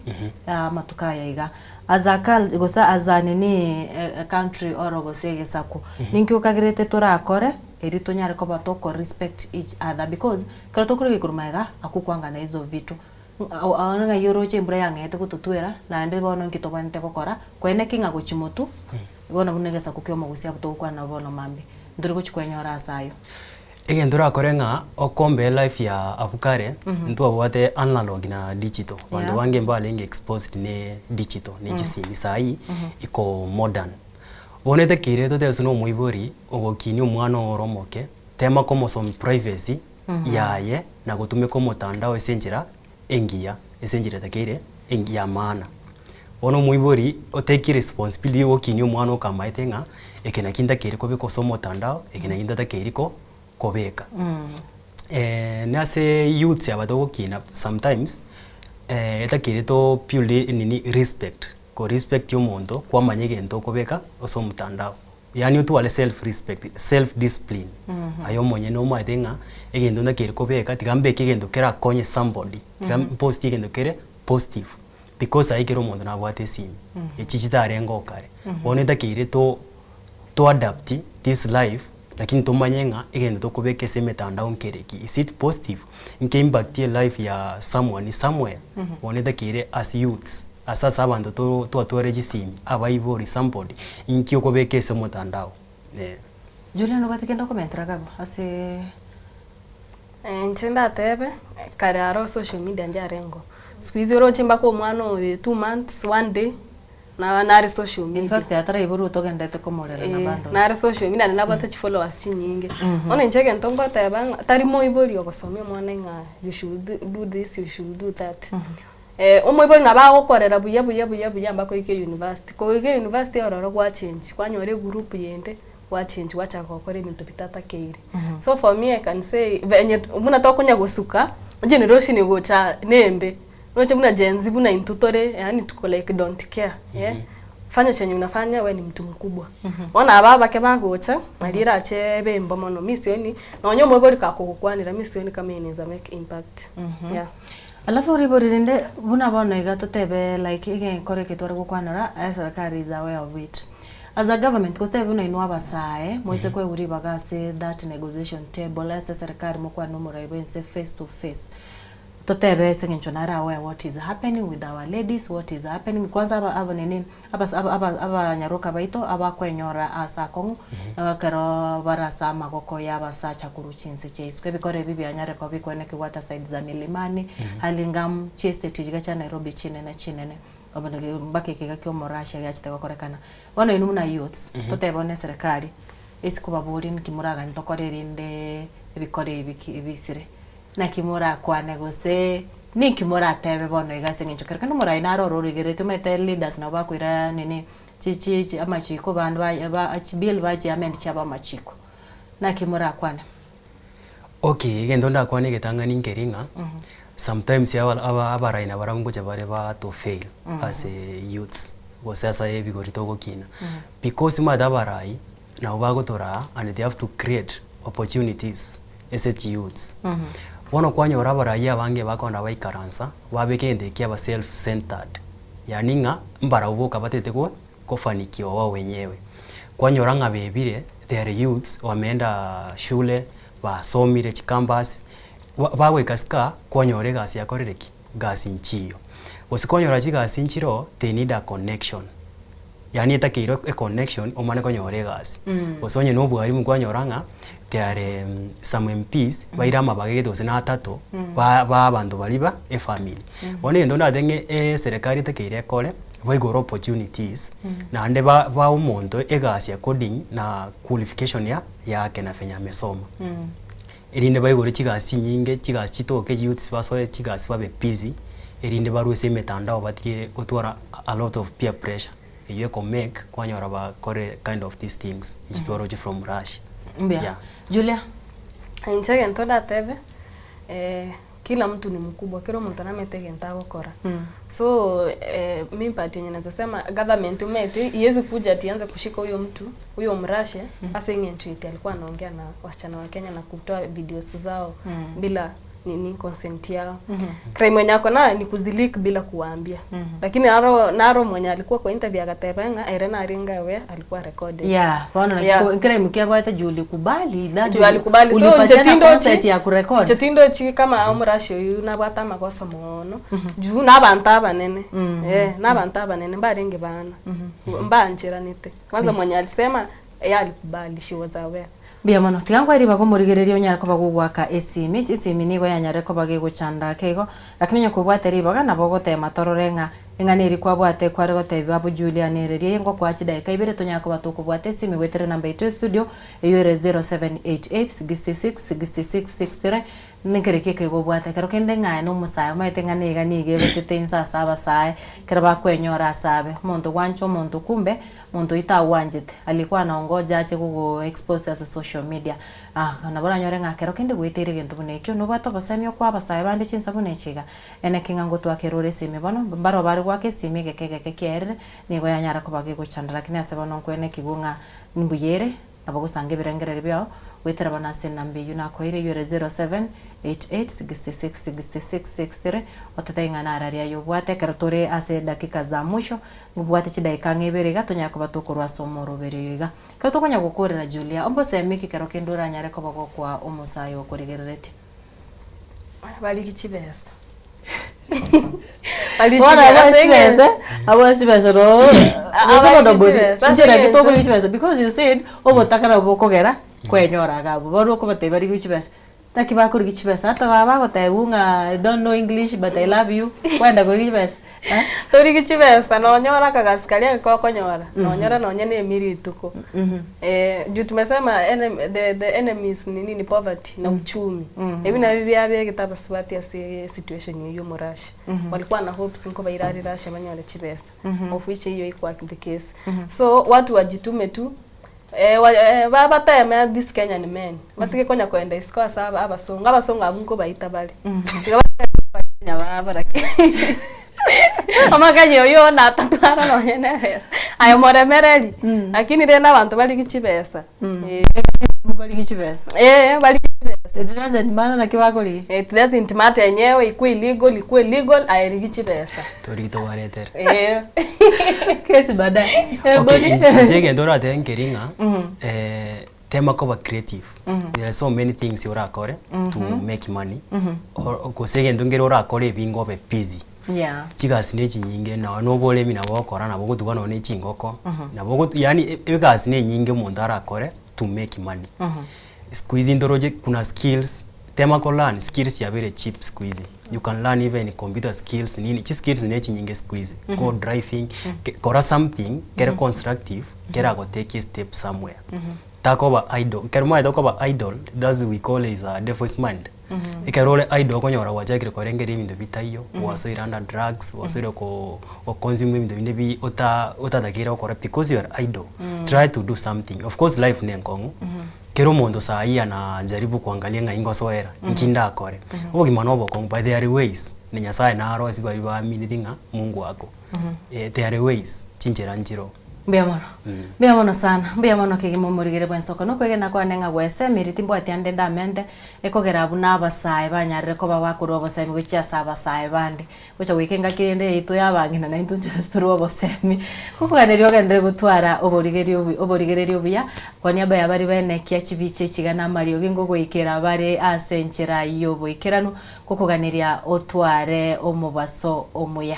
amatuko aya iga. As a cul gose as a nini a country or gose egesaku, ninki okagerete torakore eri tonyare koba toko respect each other because ekero tokorigia korwa magega akwo kwangana hizo vitu. Ng'ai oroche embura yang'eete gototwera, naende bono inki tobwenerete gokora? Koeneki ng'a gochia motwe, bono buna egesaku ki'omogusia abwo togokwana nabo bono mambia, ntori gochia kwenyora ase ayio. Egento orakore ng'a okombee elife ya abwo kare, ntwabwate analog na digital, abanto bange mbarenge exposed ne digital ne chisimi, saii iko modern. Bono etakeire totebe ase na omoibori ogokinia omwana oo ore omoke, tema komosomia privacy. yaye na gotumeka omotandao ase enchera engiya, ase enchera etakeire engiya ya maana. Bono omoibori otake responsibility ya ogokinia omwana okamaete ng'a eke naki ntakeire kobeka ase omotandao, eke naki ntatakeiri ko kobeka. Na ase youths aba togokina sometimes, etakeire to build nini respect, ko respect omonto kwamanya egento okobeka ase omotandao. Yaani otware self respect, self discipline, aye omonyene omanyete ng'a egento ntakeire kobeka tiga mbeke egento kerakonye somebody, tiga mpost egento kere positive, because aye kera omonto nabwate esimi, echi chitarenge oo kare. Bono etakeire to to adapt this life lakini tomanye ng'a egento tokobeka ase emetandao nkere ki, is it positive, nke impact elife ya someone somewhere, bono etakeire as youths. Ase ase abanto to twatware chisimi, abaibori, somebody, inki okobeka ase omotandao? Eh. Julian obwate kende okomentera iga abwo ase. Inche ndatebe, kare aro social media ndiarengeo, siku hizi oroche mpaka omwana oye two months, one day. Na nare social In media. fact ataraiborwa togendete komorera na Eh, bando. nare social media naende nabwate chifollowers chinyinge. Mhm. Bono inche egento ngoteba ng'a tari moibori ogosomia omwana ng'a you should do this, you should do that. Eh, omoibori nabo agokorera buya buya buya buya mpaka oike university. Kogoika university ororo gwachange, kwanyora egroup yende, gwachange gwachaka gokora ebinto bitatakeire. So for me I can say venye buna tokonya gosuka, egeneration egocha nembe. Roche buna Gen Z buna intwe tore yaani tuko like don't care eh, fanya chenye unafanya we ni mtu mkubwa. Bono aba abake bagocha nario erache ebe embe mono mi sioni nonye omoibori kakogokwanera mi sioni kama inaweza make impact yeah. Alafu ribori rinde buna bono iga totebe like egekoro eke tware gokwanera eserekari is aware of it. As a government gotebe buna inwe abasae moise koegwa ribaga ase that negotiation table ase eserekari mokwane omorai bwa ense face to face. Totebe ase eng'encho nare aware what is happening with our ladies, what is happening, kwanza aba aba nini, abas aba aba abanyaroka baito abakwenyora ase akong'u, ekero bare ase amagoko ya abasacha korwa chinse chia isiko. Ebikoro ebi bianyare koba bikoenekigwa ata side za milimani, Hurlingham, chiestate iga chia Nairobi chinene chinene, mpaka ekeiga kia omorussia giachete gokorekana. Bono inwe buna youths, totebe bono eserekari, ase kobaboria nki moraganie tokore erinde ebikoro ebi ki bisire. Naki morakwane gose ninki moratebe bono iga ase eng'encho kero kende omorai naro ore origereretie omanyete leaders nabo bakoira nini chi chi chi amachiko bande ba ba chibill bachiamend chiaba amachiko. Naki morakwane? Okay, egento ndakwane egetang'ani nkeri ng'a, sometimes aba aba abarai nabarabwo ngocha bare ba to fail as youths, gose ase ebigori togokina. Because omanyete abarai, nabo bagotoraa and they have to create opportunities ase chiyouths. Bono kwanyora abarai abange bakogenda baikaransa, babeka egento ekio kiaba self centered, yaani ng'a mbarabwo boka batagete go kofanikiwa wao wenyewe. Kwanyora ng'a bebire they are youths wameenda shule, basomire chicampus, ba bagoika isiko kwanyora egasi yakorire ki? Gasi nchiyo. Gose kwanyora chigasi nchiroo they need a connection. Yaani etakeire econnection omane konyora egasi. Gose onye na obwarimu kwanyora ng'a there are some MPs baire amabaga egete gose na atato ba ba abanto baria ba efamiri. Bono egento ndate ng'a eserekari etakeire ekore, baigore opportunities naende ba bae omonto egasi according na qualification ya yake na venye amesoma. Erinde baigore chigasi chinyinge, chigasi chitoke youths basoe chigasi babe busy, erinde barwe ase emetandao batige gotwara a lot of peer pressure, eywo eko make kwanyora bakore kind of these things echi twaroche from Russia, Mbuya. yeah. Julia? Inche egento ndatebe, kila mtu ni mkubwa, kera omonto namanyete egento agokora. So mi part yenye naeza sema government omanyete iezi kuja ati ianze kushika huyo mtu huyo mrussia ase eng'encho eti alikuwa anaongea na wasichana wa Kenya na kutoa videos zao bila nini consent yao. Crime yenye ako nayo ni kuzileak bila kuwaambia. Lakini naro naro mwenye alikuwa kwa interview agateba ng'a ere narenge aware alikuwa recorded. Yeah, bono naki Yeah. ko crime ki abwate juu ulikubali that Juu alikubali. So ulipatiana nche tindochi consent ya kurecord. nche tindochi kama omorussia oyio nabwate amagoso mono juu na abanto abanene eh na abanto abanene mbarenge bana mbancheranete kwanza mwenye alisema eye alikubali she was aware. Mbuya mono. Tiga nkoe ribaga omorigereria onyare koba gogoaka esimi. Esimi nigo yanyarire koba gegochanda ake igo, lakini onye kobwate ribaga nabo ogotema torore ng'a eng'ana eria kwabwate kware gotebia abwo Julia nere riaye ngokoa chidaeka ibere tonyare koba tokobwata esimi goetera enamba yaito ya studio eywo ere 0788 66 66 63 Nekero ki ekeigo obwate ekero kende ng'a aye nomosae omanyete ng'a niga nigo ebetete inse ase abasae ekero bakwenyora ase abe. Omonto gwancha omonto kumbe monto oyio tagwanchete alikuwa anaongoja ache gogo expose ase social media. Ah nabo oranyore ng'a ekero kende gweteire egento buna ekio nobwate obosemi okoa abasae bande chinsa buna echi iga. Eneki ng'a ngotwakera ore esimi bono mbaro bare goaka esimi egeka egeke kiaerire nigo yanyara koba gegochanda lakini ase bono nkwenekigwe ng'a mbuya ere. Nabo gosanga ebirengererio biao goetera bono ase enamba eyio nakoeire eyio ere 0788666663 ototebie ng'a naro aria aye obwate ekero tore ase edakika za mwisho ngobwate chidaika ang'e ibere iga tonyare koba tokorwa ase omoroberi oyo iga. Ekero tokonya gokorera Julia, ombosemi ki kero kende oranyare koba gokoa omosae okorigereretie? Barigi chibesa. Bono abwo chibesa, abwo chibesa noo gose bono mbori inche naki tokorigia chibesa because you said obotaka nabo bokogera kwenyora iga abwo. Bono okobatebia barigie chibesa, naki bakorigia chibesa ata baba bagotebiwa ng'a I don't know English but I love you, kwenda korigia chibesa. Torigi chibesa nonyora akagasi karia ake gokonyora, nonyora nonye na emia rituko. Juu tumesema enemy the the enemies ni nini? Poverty na uchumi. Ebi nabio biabegete abasubati ase esituation eywo omorashi. Walikuwa na hopes nkobaira are Russia banyore chibesa, of which eywo haikuwa the case. So watu wajitume tu, babateme these Kenyan men, batige konya koenda isiko ase aba abasongo, abasongo abwo nkobaita bare. Tiga bateme abakenya babo lakini omokenya oywo bono atatwara nonye na ebesa, aye moremereri, lakini rende abanto barigie chibesa. Barigie chibesa. Eh, barigie chibesa. It doesn't matter naki bakorigia. It doesn't matter enyewe ikuwe illegal, ikuwe legal, aye rigia chibesa. Torigie tobaretere. Eh. Kesi baadaye. Okay, inche inche egento oratebe nkeri ng'a tema koba creative. There are so many things orakore to make money, or gose egento nkere orakore ebinge obe busy. Yeah. Chigasi ne chinyinge nonye na oboremi nabo ogokora nabo ogotuga nonye na chingoko, nabo ogo yaani egasi ne enyinge omonto arakore to make money. Siku hizi ntoroche kuna skills, tema ko learn skills chiabeire cheap siku hizi, you can learn even computer skills nini, chiskills ne chinyinge siku hizi, go driving, kora something kere constructive keragotekie step somewhere. Takoba idle, ekero omanyete okoba idle, that's we call is a devil's mind. Ekero ore idle okonyora gwachakire korengereria ebinto bitaiyo, gwasoire under drugs, gwasoire ko goconsume ebinto binde bi ota otatakeire gokora because you are idle. Try to do something, of course life na enkong'u, kera omonto saii anajaribu kuangalia ng'ai ngosoera, nki ndakore. Obogima na obokong'u but there are ways, na Nyasaye naro ase baria baamineti ng'a Mungu ako. There are ways, chinchera nchiroo. Mbuya mono. Mbuya mono sana. Mbuya mono kegima omorigere bw'ensoko. Nokwegena kwane ng'a gwesemiri timbwati ande ndamente ekogera abwo na abasae banyarire koba bakorwa obosemi gochia ase abasae bande. Gocha goika engaki rende yaito y'abang'ina naintwe inche torwe obosemi. Gokoganeria ogenderere gotwara oborigerio obu oborigereria obuya kwa niaba ya baria baenekia chibicha echiga na amariogi ngogoikera bare ase enchera y'oboikeranu gokoganeria otware omobaso omuya.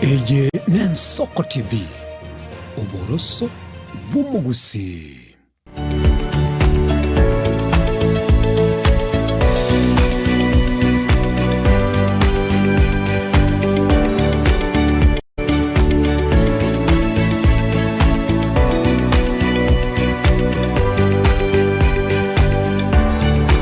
Eye n'Ensoko TV, oboroso bw'omogusii.